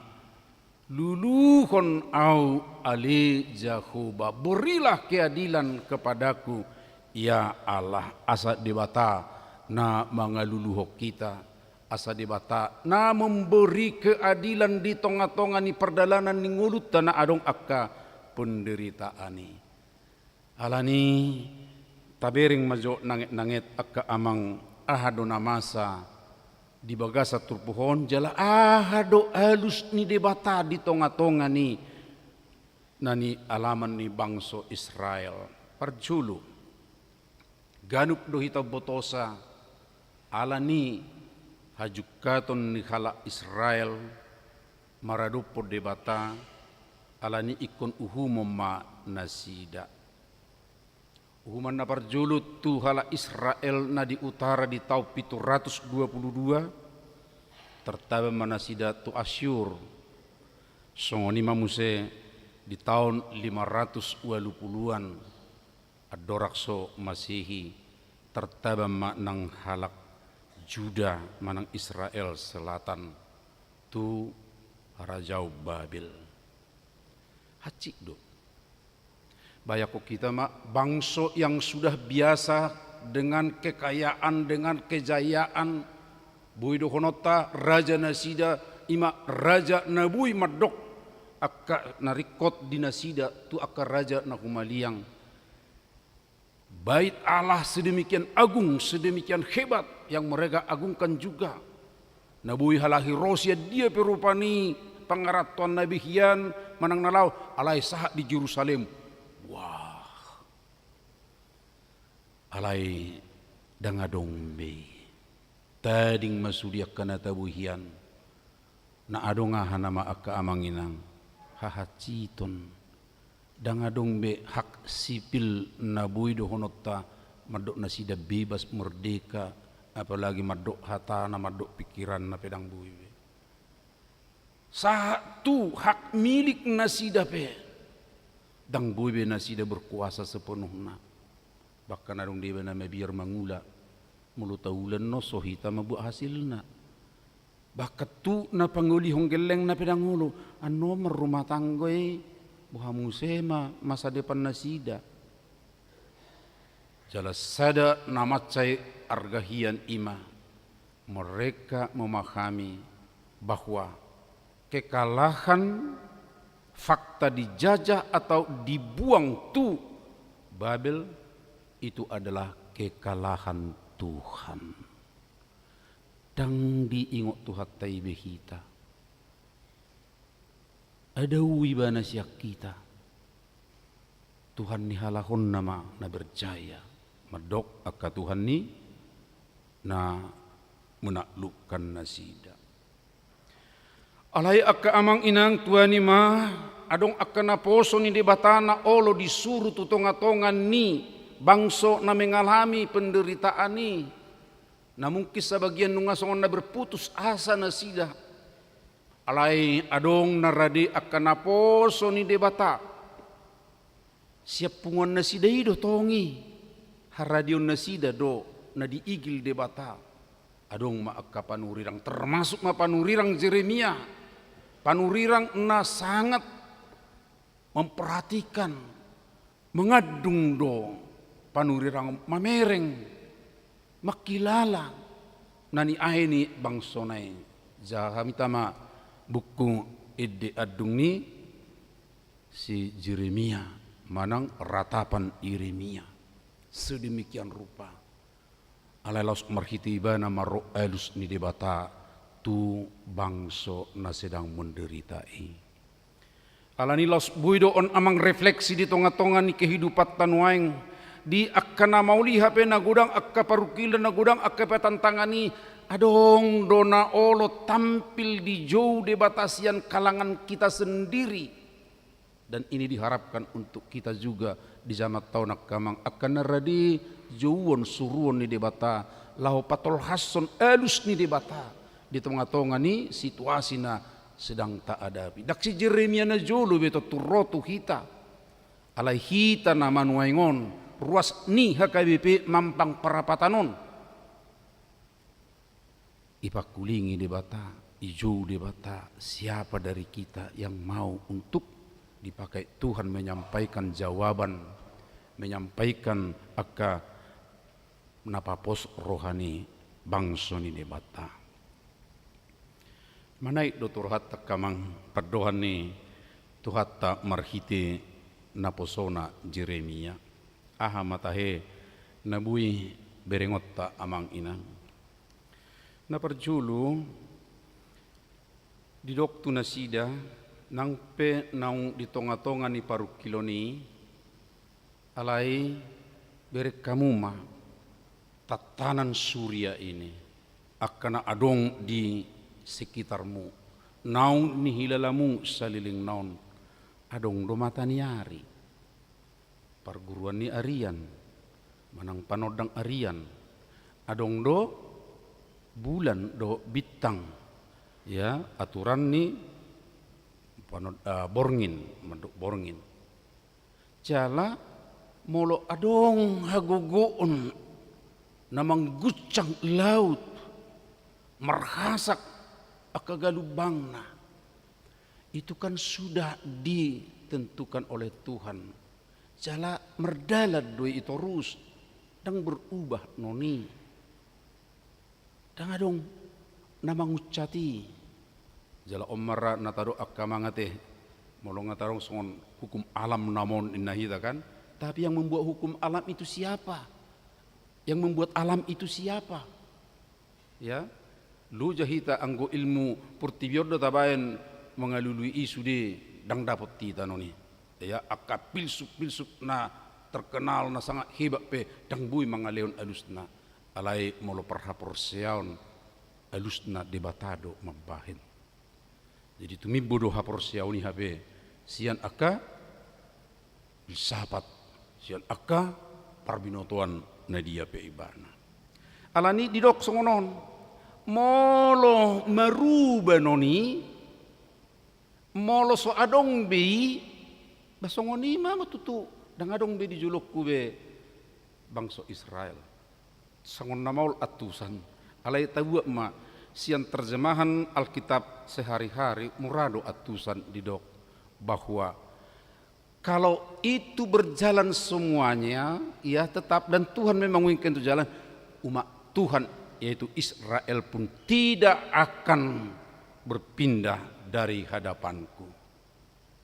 Luluhon ahu ale Jahowa, berilah keadilan kepadaku, ya Allah. Asa Debata na mangaluluhon hita, asa Debata na memberi keadilan di tongatonga ni pardalanan ni ngolunta na adong angka penderitaan i. Alani, tabereng ma jo nangetnanget angka amang, aha do na masa di bagasan turpuk on jala aha do alus ni Debata di tongatonga ni na nialaman ni bangso Israel. Parjolo, ganup do hita umbotosa alani hajungkaton ni halak Israel maradophon Debata, alani ingkon uhumon ma nasida. Uhuman na parjolo tu halak Israel na di utara di taon pitu ratus dua pulu dua, tartaban ma nasida tu Asyur. Songon i ma muse di taon lima ratus ualu puluan, andorang so Masehi, tartaban ma nang halak Juda manang Israel Selatan tu harajaon Babel. Hansit do. Bayangkon hita ma, bangso yang sudah biasa dengan kekayaan, dengan kejayaan, boi dohononta raja nasida, i ma raja na boi mandok angka na ringkot di nasida tu angka raja na humaliang. Bait Allah sedemikian agung, sedemikian hebat yang mereka agungkan juga. Na boi halahi ro sian dia pe rupani pangarantoan na behian manang na laho, alai sahat di Jerusalem. Wah. Alai ndang adong be. Tading ma sude angka na tabo hian. Na adong aha nama angka amang inang? Hahansiton. Ndang adong be hak sipil na boi dohononta mandok nasida bebas merdeka, apalagi mandok hatana, mandok pikiranna pe ndang boi be. Sahat tu hak milik nasida pe ndang boi be nasida berkuasa sepenuhna. Bahkan adong deba na mabiar mangula, molo taulan on so hita mambuat hasilna. Bahkan tu na pangolihon gellengna pe ndang olo, annon marrumah tangga i, boha muse ma masa depan nasida. Jala sada na mansai arga hian i ma, mereka memahami bahwa kekalahan, fakta dijajah atau dibuang tu Babel, itu adalah kekalahan Tuhan. Ndang diingot Tuhanta i be hita. Adaon ibana sian hita. Tuhan ni halak on nama na berjaya. Mandok angka tuhan ni na menaklukkan nasida. Alai angka amang inang, tuani ma, adong angka naposo ni Debata na olo disuru tu tongatonga ni bangso na mengalami penderitaan i. Na mungkin sabagian nunga songon na berputus asa nasida. Alai adong na rade angka naposo ni Debata. Sian punguan nasida i do tong i, haradeon nasida do na diigil Debata. Adong ma angka panurirang, termasuk ma panurirang Jeremia. Panurirang na sangat memperhatikan, mangandung do panurirang, mamereng, mangkilala na niae ni bangsona i. Jaha hami ta ma buku Ende Andung ni si Jeremia manang Ratapan Yeremia. Sedemikian rupa. Alai laos marhite ibana ma ro alus ni Debata tu bangso na sedang menderita i. Alani laos boi do on amang refleksi di tongatonga ni kehidupanta nuaeng, di angka na mauliate pe na godang angka parungkilna, na godang angka patantangan i, adong do na olo tampil dijou Debata sian kalangan kita sendiri. Dan ini diharapkan untuk kita juga di jaman on angka amang, angka na rade jouon suruon ni Debata laho patolhashon alus ni Debata di tongatonga ni situasi na sedang tahadapi. Ndang si Jeremia najolo be tontu ro tu hita. Alai hita nama nuaeng on, ruas ni H K B P Mampang Perapatan on. Ipangkulingi Debata, ijou Debata, siapa dari kita yang mau untuk dipakai Tuhan menyampaikan jawaban, menyampaikan angka na papos roha ni bangso ni Debata. Manaek do tu rohanta angka amang pandohan ni Tuhanta marhite naposona Jeremia. Aha ma tahe na boi berengonta amang inang? Na parjolo, didok tu nasida, nang pe naung di tonga-tonga ni parungkilon i, alai bereng hamu ma tantanan Suria ini, angka na adong di sekitarmu, naung nihilalamu saleleng na on, adong do mata ni ari, parguruan ni arian, manang panondang arian, adong do bulan dohot bintang, ya, aturan ni panod-, eh, borngin, mandok borngin. Jala molo adong hagogoon na mangguncang laut, marhasak angka galumbangna, itu kan sudah ditentukan oleh Tuhan. Jala mardalan do i torus, ndang berubah non i. Ndang adong na manguncati. Jala on ma ra na tadok angka amang ate, molo nga tadok songon hukum alam nama on ninna hita kan. Tapi yang membuat hukum alam itu siapa? Yang membuat alam itu siapa? Ya, loja hita anggo ilmu portibi on do tabaen mangalului i sude, ndang dapot hita non i. Ya, angka pilsuf-pilsuf na terkenal na sangat hebat pe ndang boi mangalehon alusna. Alai molo parhaporseaon, alusna Debata do mambahen. Jadi tumimbo do haporseaon i hape sian angka filsafat, sian angka parbinotoan na dia pe ibana. Alani didok songon on, molo maruba non i, molo so adong be i, ba songon i ma tutu, ndang adong be di jolongku be bangso Israel. Songon na maol antusan. Alai tabuat ma sian terjemahan Alkitab sehari-hari, mura do antusan didok bahwa kalau itu berjalan semuanya, ya tetap, dan Tuhan memang menginginkan itu jalan, umat Tuhan, yaitu Israel pun tidak akan berpindah dari hadapanku.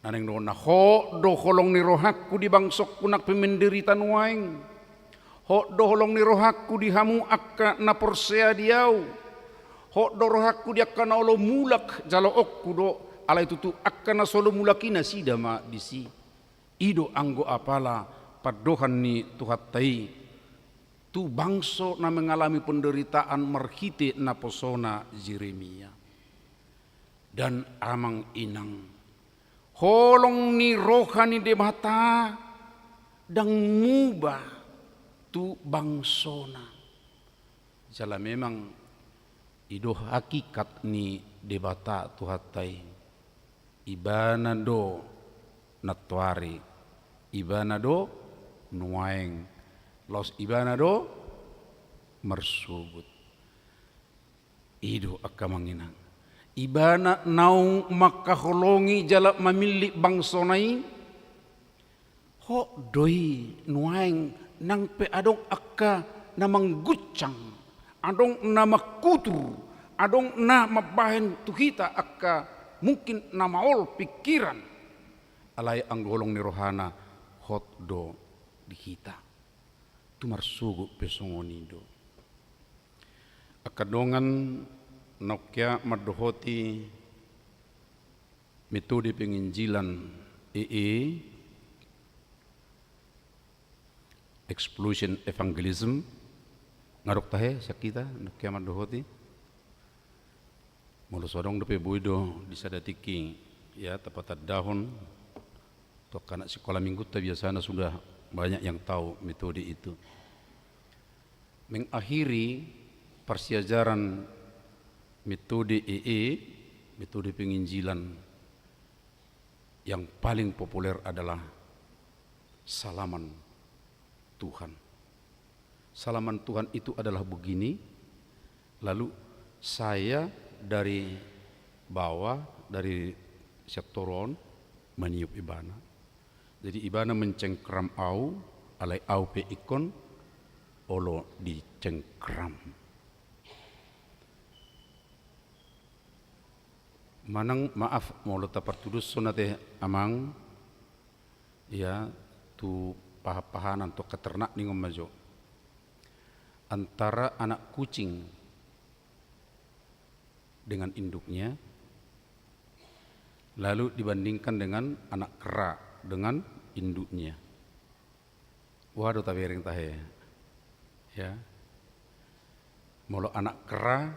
Na naeng do na hot do holong ni rohangku di bangsongku nang pe menderita nuaeng. Hot do holong ni rohangku di hamu angka na porsea di ahu. Hot do rohangku di angka na olo mulak jaloonku do, alai tutu angka na so olo mulak i nasida ma disi. I do anggo apala pandohan ni Tuhanta i tu bangso na mengalami penderitaan marhite naposona Jeremia. Dan amang inang, holong ni roha ni Debata ndang muba tu bangsona. Jala memang i do hakikat ni Debata Tuhanta i. Ibana do nantoari, ibana do nuaeng, laos ibana do marsogot. I do angka amang inang. Ibana naung mangkaholongi jala mamillit bangsona i, hot do i nuaeng nang pe adong angka na mangguncang, adong na mangkutur, adong na mambahen tu hita angka mungkin na maol pingkiran. Alai anggo holong ni rohana hot do di hita. Tu marsogot pe songon i do. Angka dongan, naung hea mandohoti metode penginjilan E E, explosion evangelism, nga dok tahe sian hita naung hea mandohoti? Molo so adong dope, boi do di sada tingki, ya, tapatandahon tu angka anak sikola minggunta, biasana sudah banyak yang tahu metode itu. Mengakhiri parsiajaran metode E E, metode penginjilan yang paling populer adalah salaman Tuhan. Salaman Tuhan itu adalah begini, lalu Saya dari bawah, dari sektoron, maniup ibana. Jadi ibana mencengkram au, alai au pe ingkon olo dicengkram. Manang maaf, molo tapartudushon ate amang, ya, tu pahan-pahanan, tu angka ternak ningon ma jo. Antara anak kucing dengan induknya, lalu dibandingkan dengan anak kera dengan induknya. Boha do tabereng tahe? Ya. Molo anak kera,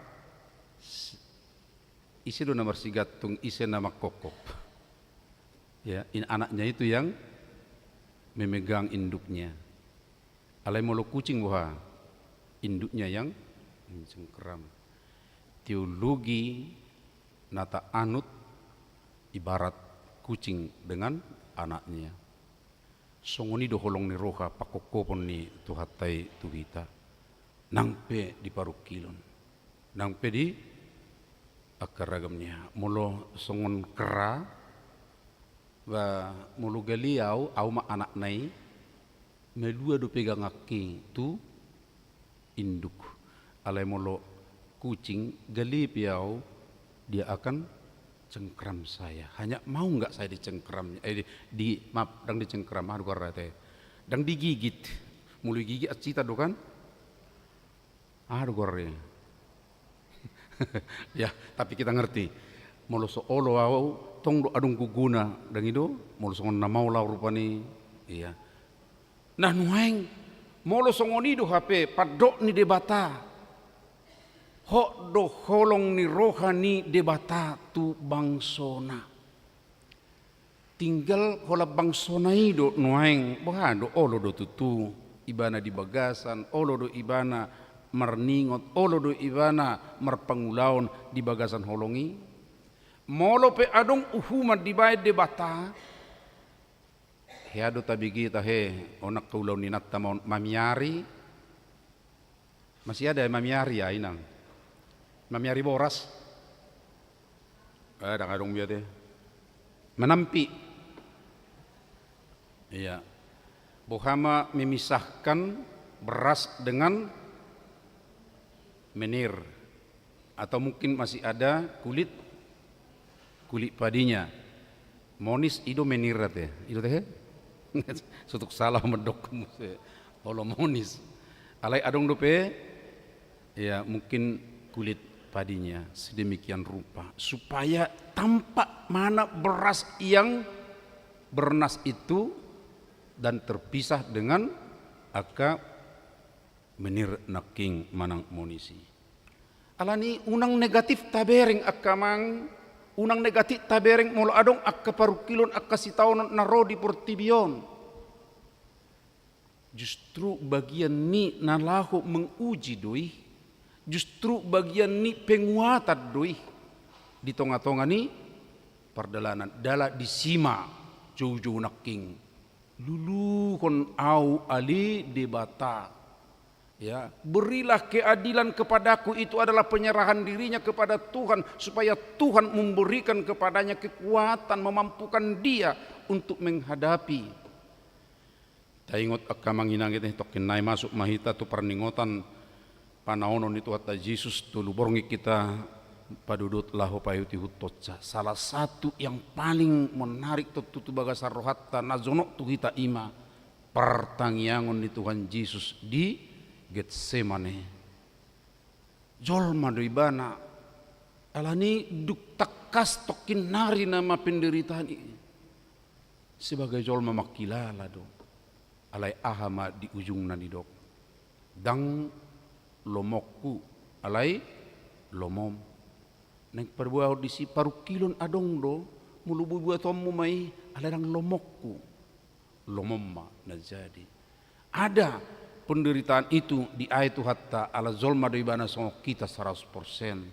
s-, ise do na marsigantung, ise na mangkophop? Ya, in-, anaknya itu yang memegang induknya. Alai molo kucing boha? Induknya yang mencengkeram. Teologi na taanut ibarat kucing dengan anaknya. Songon i do holong ni roha pangkophopon ni Tuhanta i tu hita. Nang pe di parungkilon, nang pe di angka ragam ni aha. Molo songon kera, ba, molo gale au, au ma anakna i, malua do peganganki tu induk. Alai molo kucing, gale pe au, dia akan cengkram saya. Hanya mau nggak saya dicengkram? Eh, di, di, maaf, ndang dicengkram, aha do goarna ate? Ndang digigit. Molo digigit, acitan do kan? Aha do goarna? Ya, tapi kita ngerti. Molo so olo au, tong do adong gogona, ndang i do? Molo songon na maol au rupani. Iya. Nah, nuaeng, molo songon i do hape pandok ni Debata, hot do holong ni roha ni Debata tu bangsona. Tinggal holan bangsona i do nuaeng, boha do, olo do tutu ibana di bagasan, olo do ibana marningot, olo do ibana marpangulaon di bagasan holong i? Molo pe adong uhuman dibaen Debata, hea do tabege tahe, on angka ulaon ni inanta ma on, mamiari. Masih ada mamiari, ya, inang? Mamiari boras? Eh, ndang adong be ate. Manampi. Iya. Boha ma memisahkan beras dengan menir? Atau mungkin masih ada kulit, kulit padinya. Monis i do menir ate. I do tahe? Sotung salah mandok muse. Olo monis. Alai adong dope, ya, mungkin kulit padinya sedemikian rupa supaya tampak mana beras yang bernas itu dan terpisah dengan angka menir nangkin manang monis i. Alani unang negatif tabereng angka amang, unang negatif tabereng molo adong angka parungkilon, angka sitaonon na ro di portibi on. Justru bagian ni na laho menguji do i, justru bagian ni penguatan do i di tonga-tonga ni pardalanan. Jala disi ma joujou nangkin luluhon au ale Debata. Ya, berilah keadilan kepadaku, itu adalah penyerahan dirinya kepada Tuhan, supaya Tuhan memberikan kepadanya kekuatan, memampukan dia untuk menghadapi. Taingot angka amang inang ate, tongkin nai masuk ma hita tu parningotan panaonon ni Tuhanta Jesus, tolu borngin hita padodot laho paihut-ihuthonsa. Salah satu yang paling menarik tontu tu bagasan rohanta na jonok tu hita i ma partangiangon ni Tuhan Jesus di Getsemane. Jolma do ibana, alani dung tangkas tongkin nari nama penderitaan i. Sebagai jolma mangkilala do. Alai aha ma di ujungna didok? Ndang lomoku, alai lomom. Naeng paboahon disi, parungkilon adong do, molo buat-buatonmu ma i, alai ndang lomoku, lomom ma na jadi. Ada penderitaan itu diae Tuhanta, ala jolma do ibana songon hita saratus persen.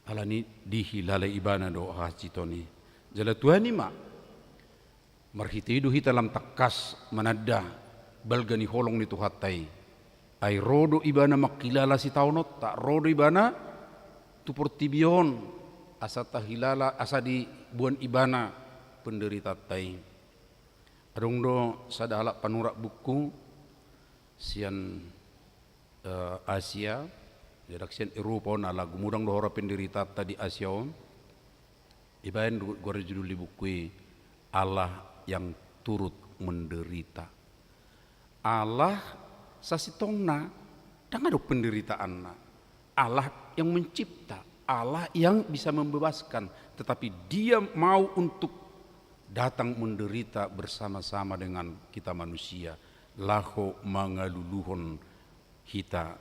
Alani dihilala ibana do hahansiton i. Jala tuani ma, marhite i do hita lam tangkas mananda balga ni holong ni Tuhanta i. Ai ro do ibana mangkilala sitaononta, ro do ibana tu portibi on, asa tahilala, asa diboan ibana penderitaanta i. Adong do sada halak panurat buku sian, eh, Asia, jadi sian Eropa on, ala gumodang do hora penderitaanta di Asia on. Ibaen do goar ni judul ni buku i, Allah yang turut menderita. Allah sasintongna ndang adong penderitaanna. Allah yang mencipta, Allah yang bisa membebaskan, tetapi Dia mau untuk datang menderita bersama-sama dengan kita manusia, laho mangaluluhon hita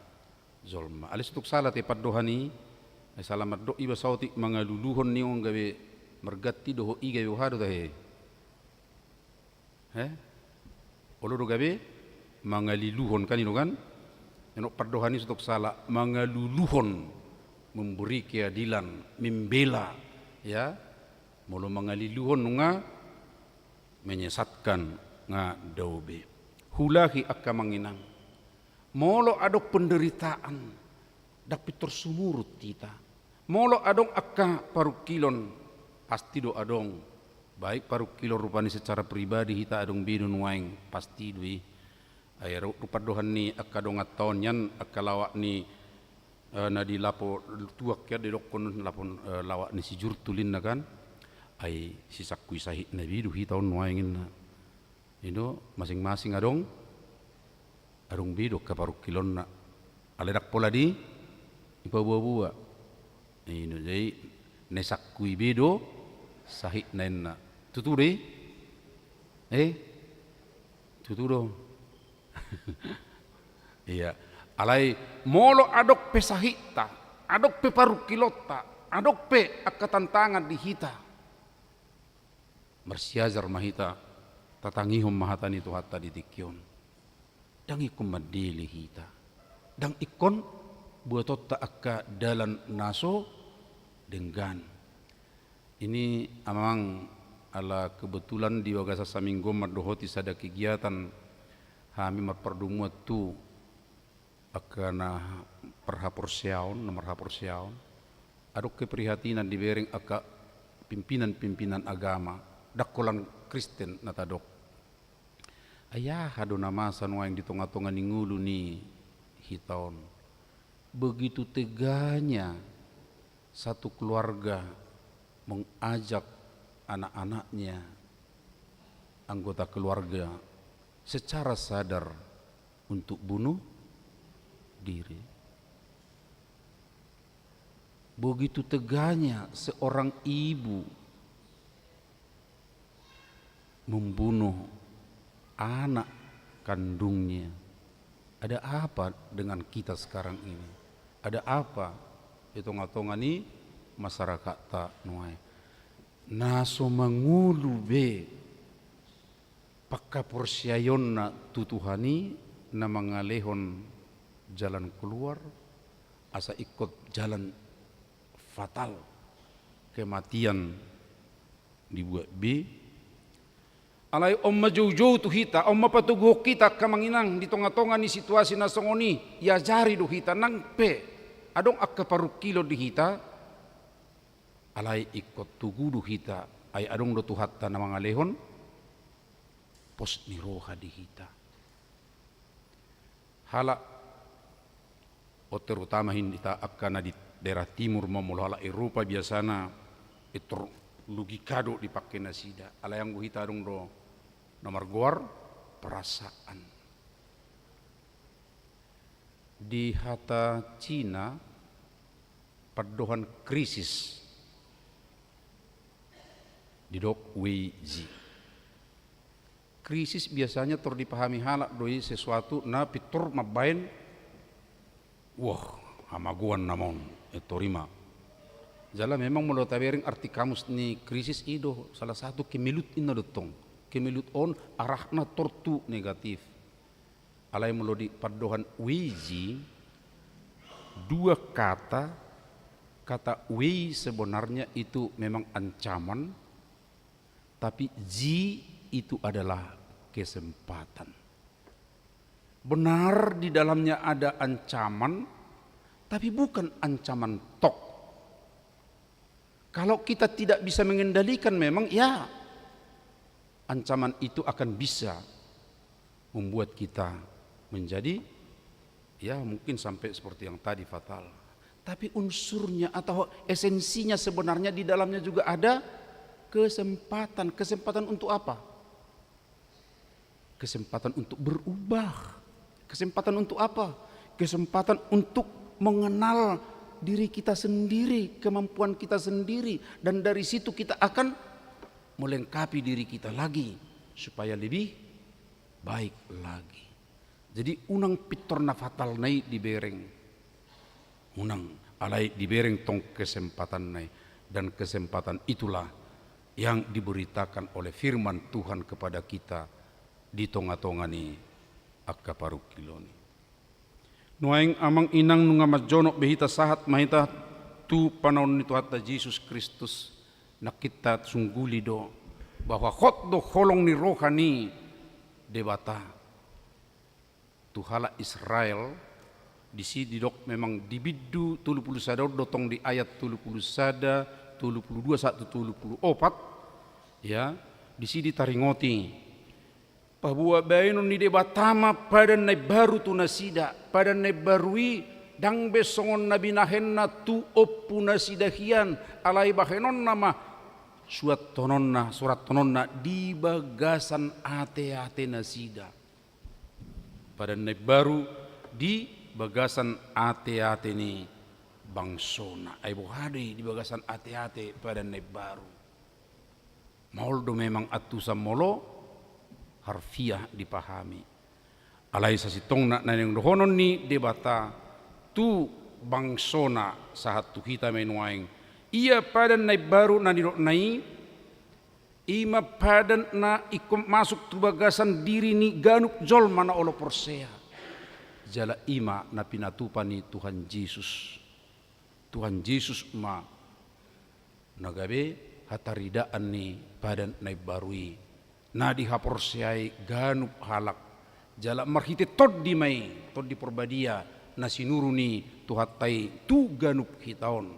jolma. Alai so tung sala te pandohan i, eh, sala mandok iba saotik mangaluluhon ninna, gabe marganti dohot i gabe boha do tahe. He? Olo do gabe mangaliluhon kan i do kan? Nunga pandohan i so tung sala, mangaluluhon, memberi keadilan, membela, ya. Molo mangaliluhon nunga menyesatkan, nga dao be. Huulahi angka amang inang. Molo adong penderitaan, ndang pintor sumurut hita. Molo adong angka parungkilon, pasti do adong. Baik parungkilon rupani secara pribadi hita adong be do nuaeng, pasti do i. Ai ru-, rupa pandohan ni angka donganta on nian, angka lawak ni, eh, na di lapo tuak ya didokkon lapon, eh, lawak ni si Jurtul inna kan. Ai sisangkui sahitna be do hita on nuaeng inna. I do, masing-masing adong, adong be do angka parungkilonna. Alai ndang pola di, dipaboa-boa. I do, jadi na isangkui be do sahitna inna. Tutu do i? Eh? Tutu do. Iya. Alai molo adong pe sahitta, adong pe parungkilonta, adong pe angka tantangan di hita, marsiajar ma hita, tatangihon ma hata ni Tuhanta di tingki on. Ndang ingkon mandele hita. Ndang ingkon buatonta angka dalan na so denggan. Ini amang, ala kebetulan di bagasan saminggu on mandohoti sada kegiatan hami marpardomuan tu angka na parhaporseaon, na marhaporseaon. Adong keprihatinan dibereng angka pimpinan-pimpinan agama, ndang holan Kristen na tadok. Ai aha do na masa nuaeng di tonga-tonga ni ngolu ni hita on. Begitu teganya satu keluarga mengajak anak-anaknya, anggota keluarga, secara sadar untuk bunuh diri. Begitu teganya seorang ibu membunuh anak kandungnya. Ada apa dengan kita sekarang ini? Ada apa di tonga-tonga ni masyarakatta nuaeng? Na so mangolu be panghaporseaionna tu Tuhan i na mangalehon jalan keluar, asa ingkon jalan fatal, kematian dibuat be. Alai on ma joujou tu hita, on ma patoguhon hita angka amang inang di tonga-tonga ni situasi na songon i, iajari do hita nang pe adong angka parungkilon di hita, alai ingkon togu do hita, ai adong do Tuhanta na mangalehon pos ni roha di hita. Halak, on terutama hita angka na di daerah timur ma, molo halak Eropa biasana pintor logika do dipake nasida. Alai anggo hita adong do na margoar perasaan. Di hata Cina, pandohan krisis didok weiji. Krisis biasanya tor dipahami halak do i sesuatu na pintor mambaen, wah, hamagoan nama on, eh, tor i ma. Jala memang molo tabereng arti kamus ni krisis i do, salah satu kemelut inna do tong. Kemelut on arahna tor tu negatif. Alai molo di pandohan weiji, dua kata, kata wei sebenarnya itu memang ancaman, tapi ji itu adalah kesempatan. Benar, di dalamnya ada ancaman, tapi bukan ancaman tok. Kalau kita tidak bisa mengendalikan, memang ya, ancaman itu akan bisa membuat kita menjadi, ya, mungkin sampai seperti yang tadi, fatal. Tapi unsurnya atau esensinya sebenarnya di dalamnya juga ada kesempatan. Kesempatan untuk apa? Kesempatan untuk berubah. Kesempatan untuk apa? Kesempatan untuk mengenal diri kita sendiri, kemampuan kita sendiri, dan dari situ kita akan melengkapi diri kita lagi supaya lebih baik lagi. Jadi, unang pintor na fatalna i dibereng. Unang, alai dibereng tong kesempatanna i. Dan kesempatan itulah yang diberitakan oleh firman Tuhan kepada kita di tonga-tonga ni angka parungkilon i. Nuaeng, amang inang, nunga manjonok be hita, sahat ma hita tu panaon ni Tuhanta Jesus Kristus. Nangkin tasungguli do bahwa hot do holong ni roha ni Debata tu halak Israel. Disi didok, memang di bindu tolu pulu sada on do tong, di ayat tolu pulu sada, tolu pulu dua sahat tu tolu pulu opat, ya, disi ditaringoti paboa baenon ni Debata ma padan na imbaru tu nasida. Padan na imbaru i ndang be songon na binahenna tu ompu nasida hian, alai bahenonna ma surattononna, surattononna di bagasan ate-ate nasida. Padan na imbaru di bagasan ate-ate ni bangsona. Ai boha do i di bagasan ate-ate padan na imbaru? Maol do memang antusan molo harfiah dipahami. Alai sasintongna na naeng dohonon ni Debata tu bangsona sahat tu hita ma i nuaeng. Ia padan na imbaru na nidokna i, i ma padan na ingkon masuk tu bagasan diri ni ganup jolma na olo porsea. Jala i ma na pinatupa ni Tuhan Jesus. Tuhan Jesus ma na gabe hataridaan ni padan na imbaru i, na dihaporseai ganup halak. Jala marhite Tondi ma i, Tondi Porbadia, na sinuru ni Tuhanta i tu ganup hita on.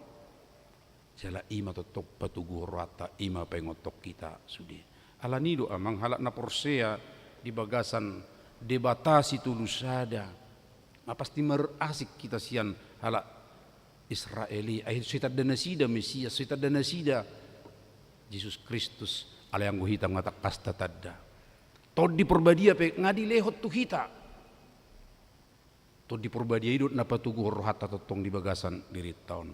Jala i ma tongtong patoguhon rohanta, i ma paingothon hita sude. Alani i do, amang, halak na porsea di bagasan Debata sitolu sada, ma pasti marasing hita sian halak Israel i. Ai so itanda nasida Mesias, so itanda nasida Jesus Kristus, alai anggo hita nga tangkas tatanda. Tondi Porbadia pe nga dilehon tu hita. Tondi Porbadia i do na patoguhon rohanta tongtong di bagasan dirinta on.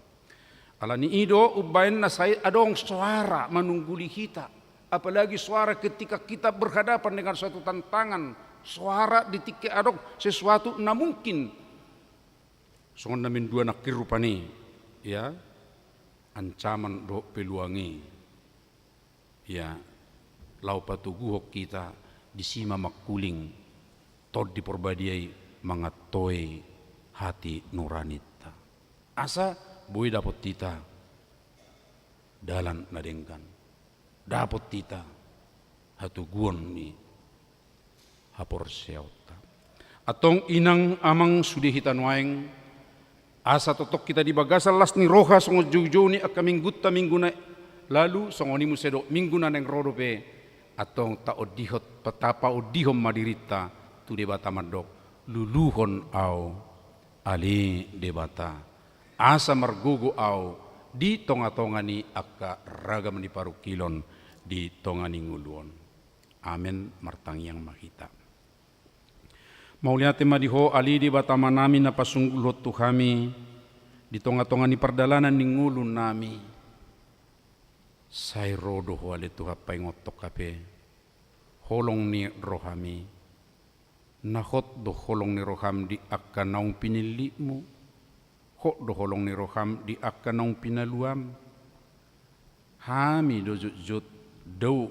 Alani i do umbaen na sai adong soara manungguli hita. Apalagi soara ketika kita berhadapan dengan suatu tantangan. Soara di tingki adong sesuatu na mungkin, songon na mendua nangkin rupani, ya, ancaman dohot peluang i. Ia, laho patoguhon hita, disi ma mangkuling Tondi Porbadia i mangantoi hati nuraninta. Asa boi dapot hita dalan na denggan. Dapot hita hatoguon ni haporseaonta. Antong inang amang sude hita nuaeng, asa tongtong hita di bagasan las ni roha songon joujou ni angka minggunta, minggu na lalu, songon i muse dohot minggu na naeng ro dope, antong taondihot, tapaondihon ma dirinta tu Debata mandok, luluhon ahu ale Debata, asa margogo ahu di tonga-tonga ni angka ragam ni parungkilon di tonga ni ngolu on. Amen. Martangiang ma hita. Mauliate ma di Ho ale Debata Amanami na pasunggulhon tu hami di tonga-tonga ni pardalanan ni ngolunami. Sai ro do Ho ale Tuhan paingothon hape holong ni rohami. Na hot do holong ni roham di angka naung pinillitmu. Hot do holong ni roham di angka naung pinaluam. Hami do jotjot dao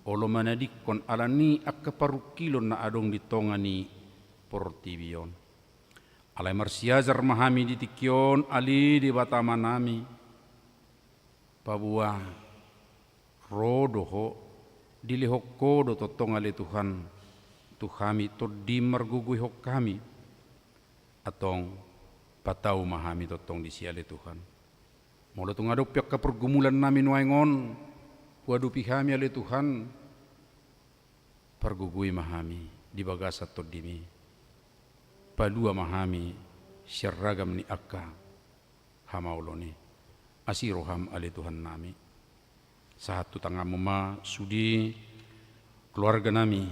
olo manadingkon alani angka parungkilon na adong di tonga ni portibi on. Alai marsiajar ma hami di tingki on ale Debata Amanami. Paboa ro do Ho, dilehon Ho do tongtong ale Tuhan tu hami tondi margogoihon hami. Antong patau ma hami tongtong disi ale Tuhan. Molo tung adong pe angka pergumulan nami nuaeng on, huadopi hami ale Tuhan, pargogoi ma hami di bagasan Tondimi. Palua ma hami sian ragam ni angka hamaolon i. Asi roham ale Tuhan nami. Sahat tu tanganmu ma sude keluarga nami,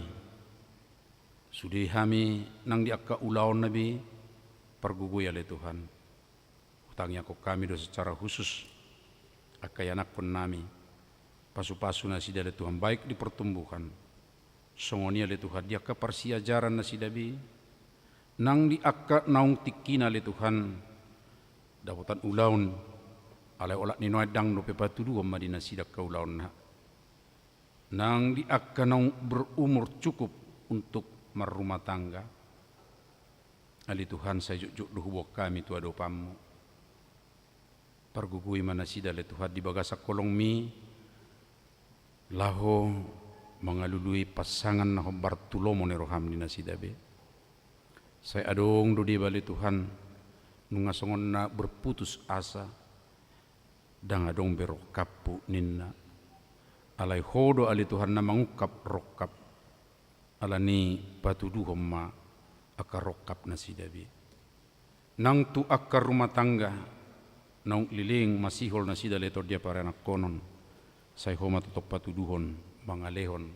sude hami nang di angka ulaon na be, pargogoi ale Tuhan. Hutangiangkon hami do secara khusus angka ianakkon nami, pasupasu nasida ale Tuhan, baik di pertumbuhan, songon i ale Tuhan di angka parsiajaran nasida be, nang di angka naung tingkina ale Tuhan, dapotan ulaon, alai olat ni nuaeng ndang dope patuduhon ma di nasida angka ulaonna. Nang di angka naung berumur cukup untuk marrumah tangga, ale Tuhan, sai jotjot do huboan hami tu adopanmu. Pargogoi ma nasida ale Tuhan di bagasan holongmi, laho mangalului pasangan na hombar tu lomo ni roham di nasida be. Sai adong do deba ale Tuhan, nunga songon na berputus asa, ndang adong be rongkapku ninna. Alai Ho do ale Tuhan na mangungkap rongkap. Alani patuduhon ma angka rongkap nasida be. Nang tu angka rumah tangga naung leleng masihol nasida ale Tuhan di apara ianakkonon, sai Ho ma tongtong patuduhon, mangalehon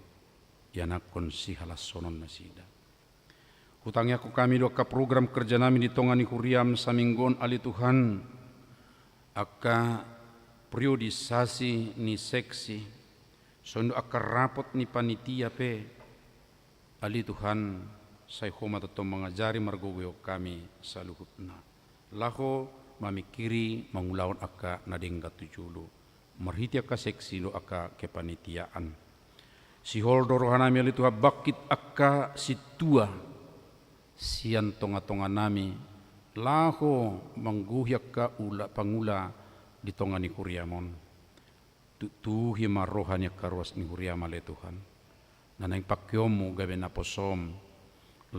ianakkon sihalashonon nasida. Hutangiangkon hami do angka program kerja nami di tonga ni huriam saminggu on ale Tuhan, angka priorisasi ni seksi, songon do angka rapot ni panitia pe, ale Tuhan, sai Ho ma tongtong mangajari margogoihon hami saluhutna, laho mamingkiri mangulahon angka na denggan tu jolo, marhite angka seksi do angka kepanitiaan. Sihol do roha nami ale Tuhan bangkit angka sintua sian tongatonga nami, laho manggohi angka ula pangula di tonga ni huriam on. Tuktuhi ma roha ni angka ruas ni huriam ale Tuhan, na naeng pangkeonmu gabe naposom,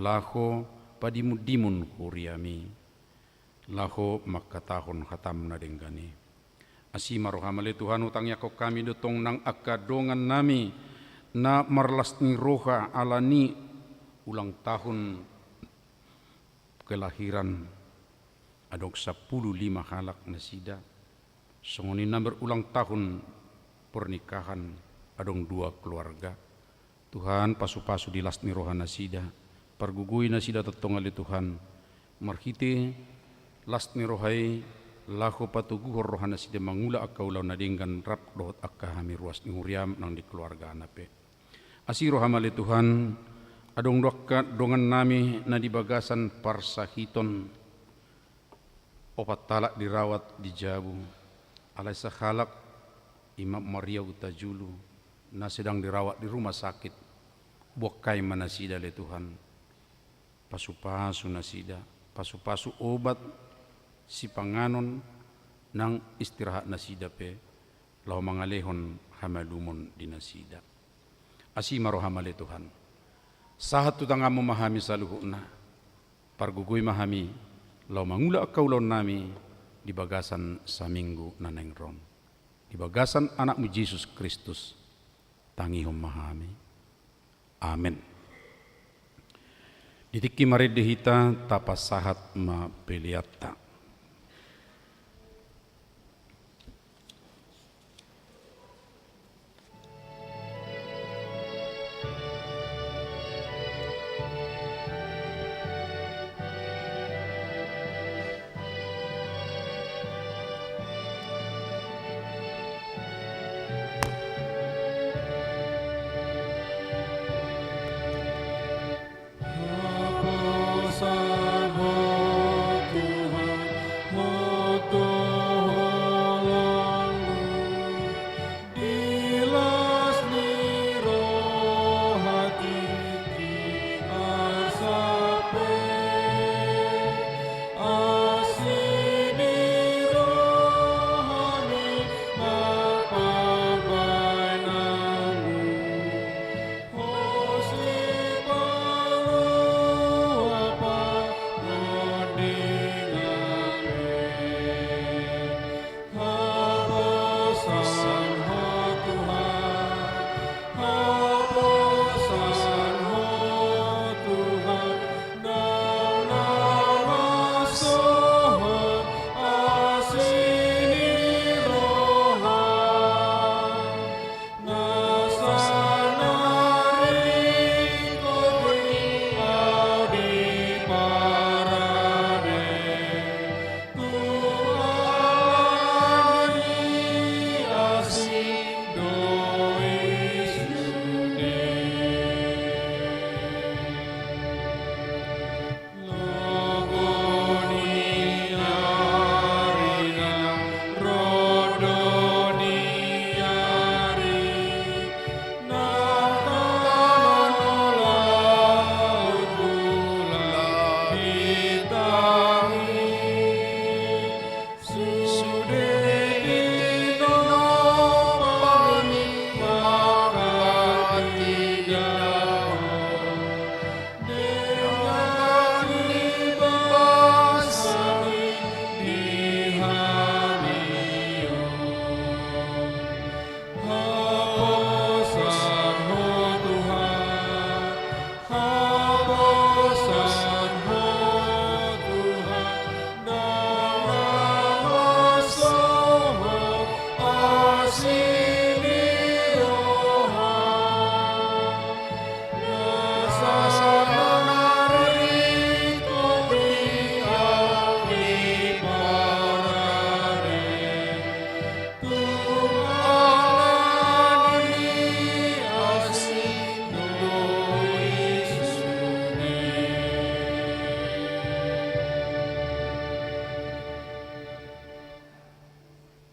laho padimundimun huriami, laho mangkatahon hatam na denggan i. Asi ma roham ale Tuhan, hutangiangkon hami do tong nang angka dongan nami na marlas ni roha alani ulang tahun kelahiran, adong sampulu lima halak nasida. Songon i na berulang tahun pernikahan, adong dua keluarga. Tuhan, pasupasu di las ni roha nasida, pargogoi nasida tongtong ale Tuhan, marhite las ni roha i, laho patoguhon roha nasida mangula angka ulaon na denggan rap dohot angka hami ruas ni huriam nang di keluargana pe. Asi roham ale Tuhan, adong do angka dongan nami na di bagasan parsahiton, opat halak dirawat di jabu, alai sahalak i ma Maria Hutajulu, na sedang dirawat di rumah sakit. Buangkai ma nasida ale Tuhan, pasupasu nasida, pasupasu obat, sipanganon, nang istirahat nasida pe, laho mangalehon hamalumon di nasida. Asi ma roham ale Tuhan. Sahat tu tanganmu ma hami saluhutna. Pargogoi ma hami, laho mangula angka ulaon nami di bagasan saminggu na naeng ro on. Di bagasan Anakmu Jesus Kristus, tangihon ma hami. Amen. Di tingki marende hita, tapasahat ma peleanta.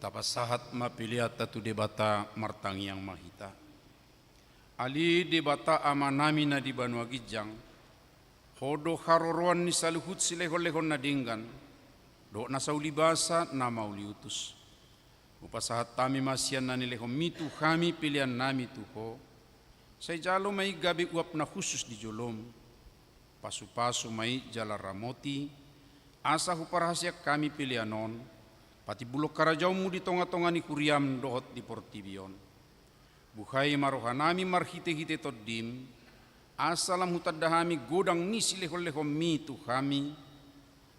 Tapasahat ma peleanta tu Debata, martangiang ma hita. Ale Debata Amanami na di banua ginjang, Ho do haroroan ni saluhut silehonlehon na denggan, dohot nasa ulibasa na mauliutus. Hupasahat hami ma sian na nilehonMi tu hami peleannami tu Ho, sai jalo ma i gabe uap na hushus di joloM. Pasupasu ma i jala ramoti, asa huparhaseang hami pelean on patimbulhon harajaonMu di tongatonga ni huriaM dohot di portibi on. Buhai ma rohanami marhitehite TondiM, asa lam hutanda hami godang ni silehonlehonMi tu hami,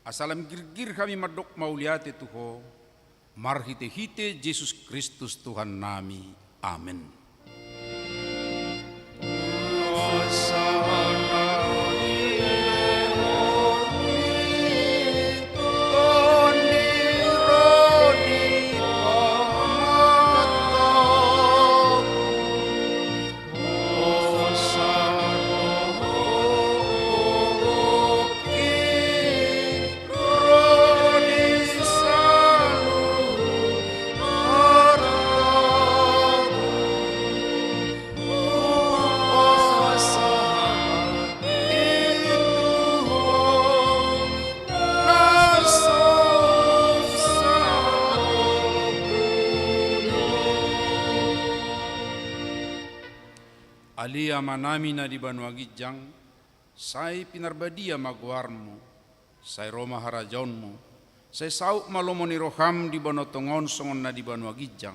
asa lam girgir hami mandok mauliate tu Ho, marhitehite Jesus Kristus Tuhannami. Amen. Ale Amanami na di banua ginjang, sai pinarbadia ma goarMu, sai ro ma harajaonMu, sai saut ma lomo ni rohaM di banua tonga on songon na di banua ginjang.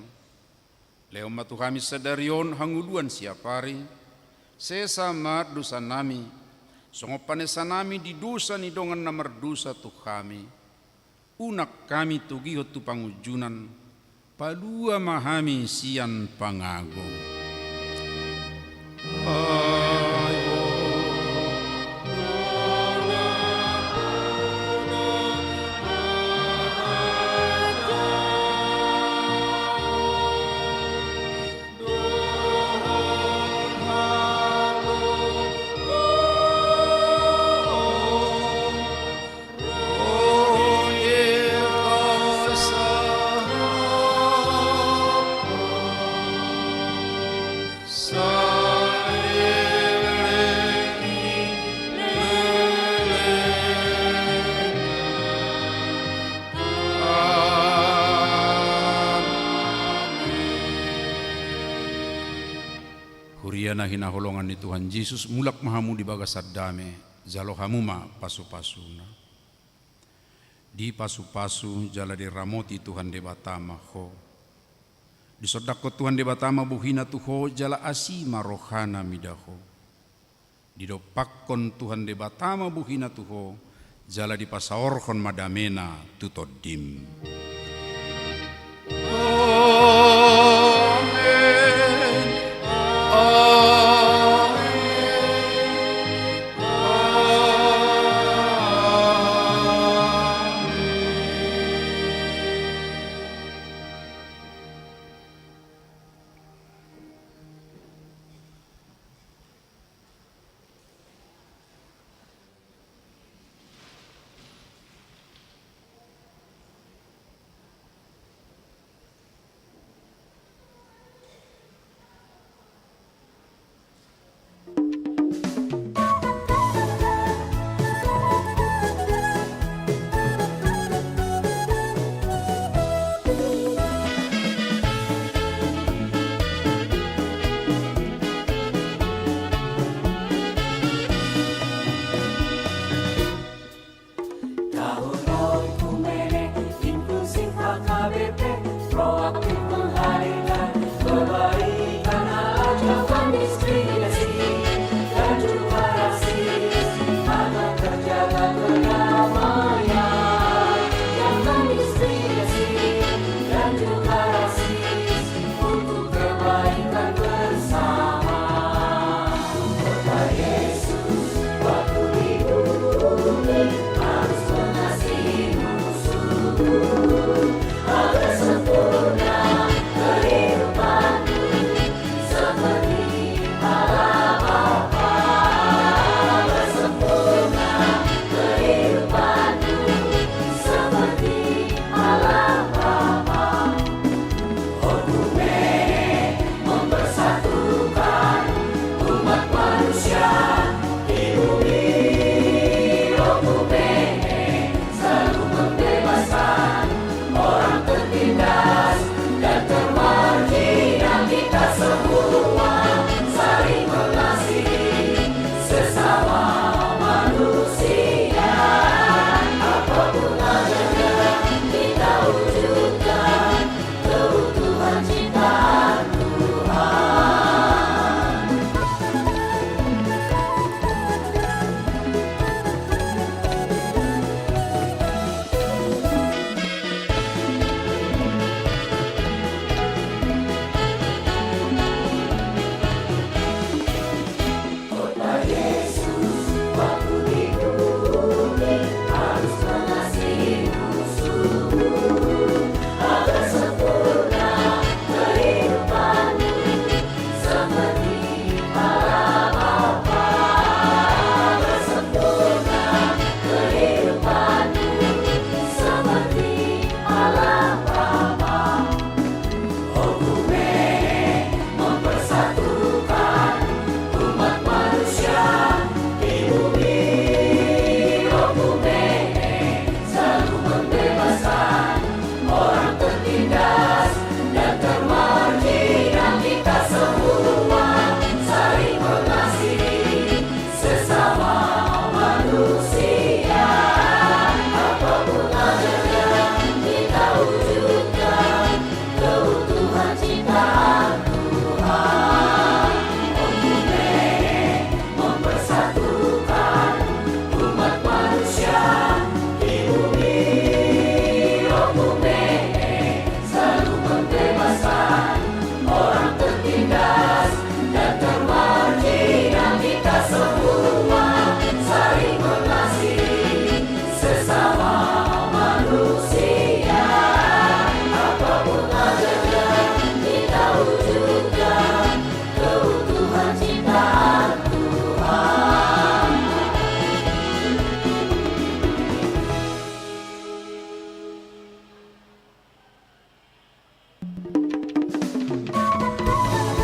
Lehon ma tu hami sadari on hangoluan siapari, sesa ma dosanami, songon panesanami di dosa ni dongan na mardosa tu hami. Unang hami togihon tu pangunjunan, palua ma hami sian pangago. Huria na hinaholongan ni Tuhan Jesus, mulak ma hamu di bagasan dame, jalo hamu ma pasupasuna. Dipasupasu jala diramoti Tuhan Debata ma ho. Disondangkon Tuhan Debata ma bohiNa tu ho jala asi ma rohaNa mida ho. Didompakkon Tuhan Debata ma bohiNa tu ho jala dipasaorhon ma dameNa tu tondim. Amen. Amen. Amen.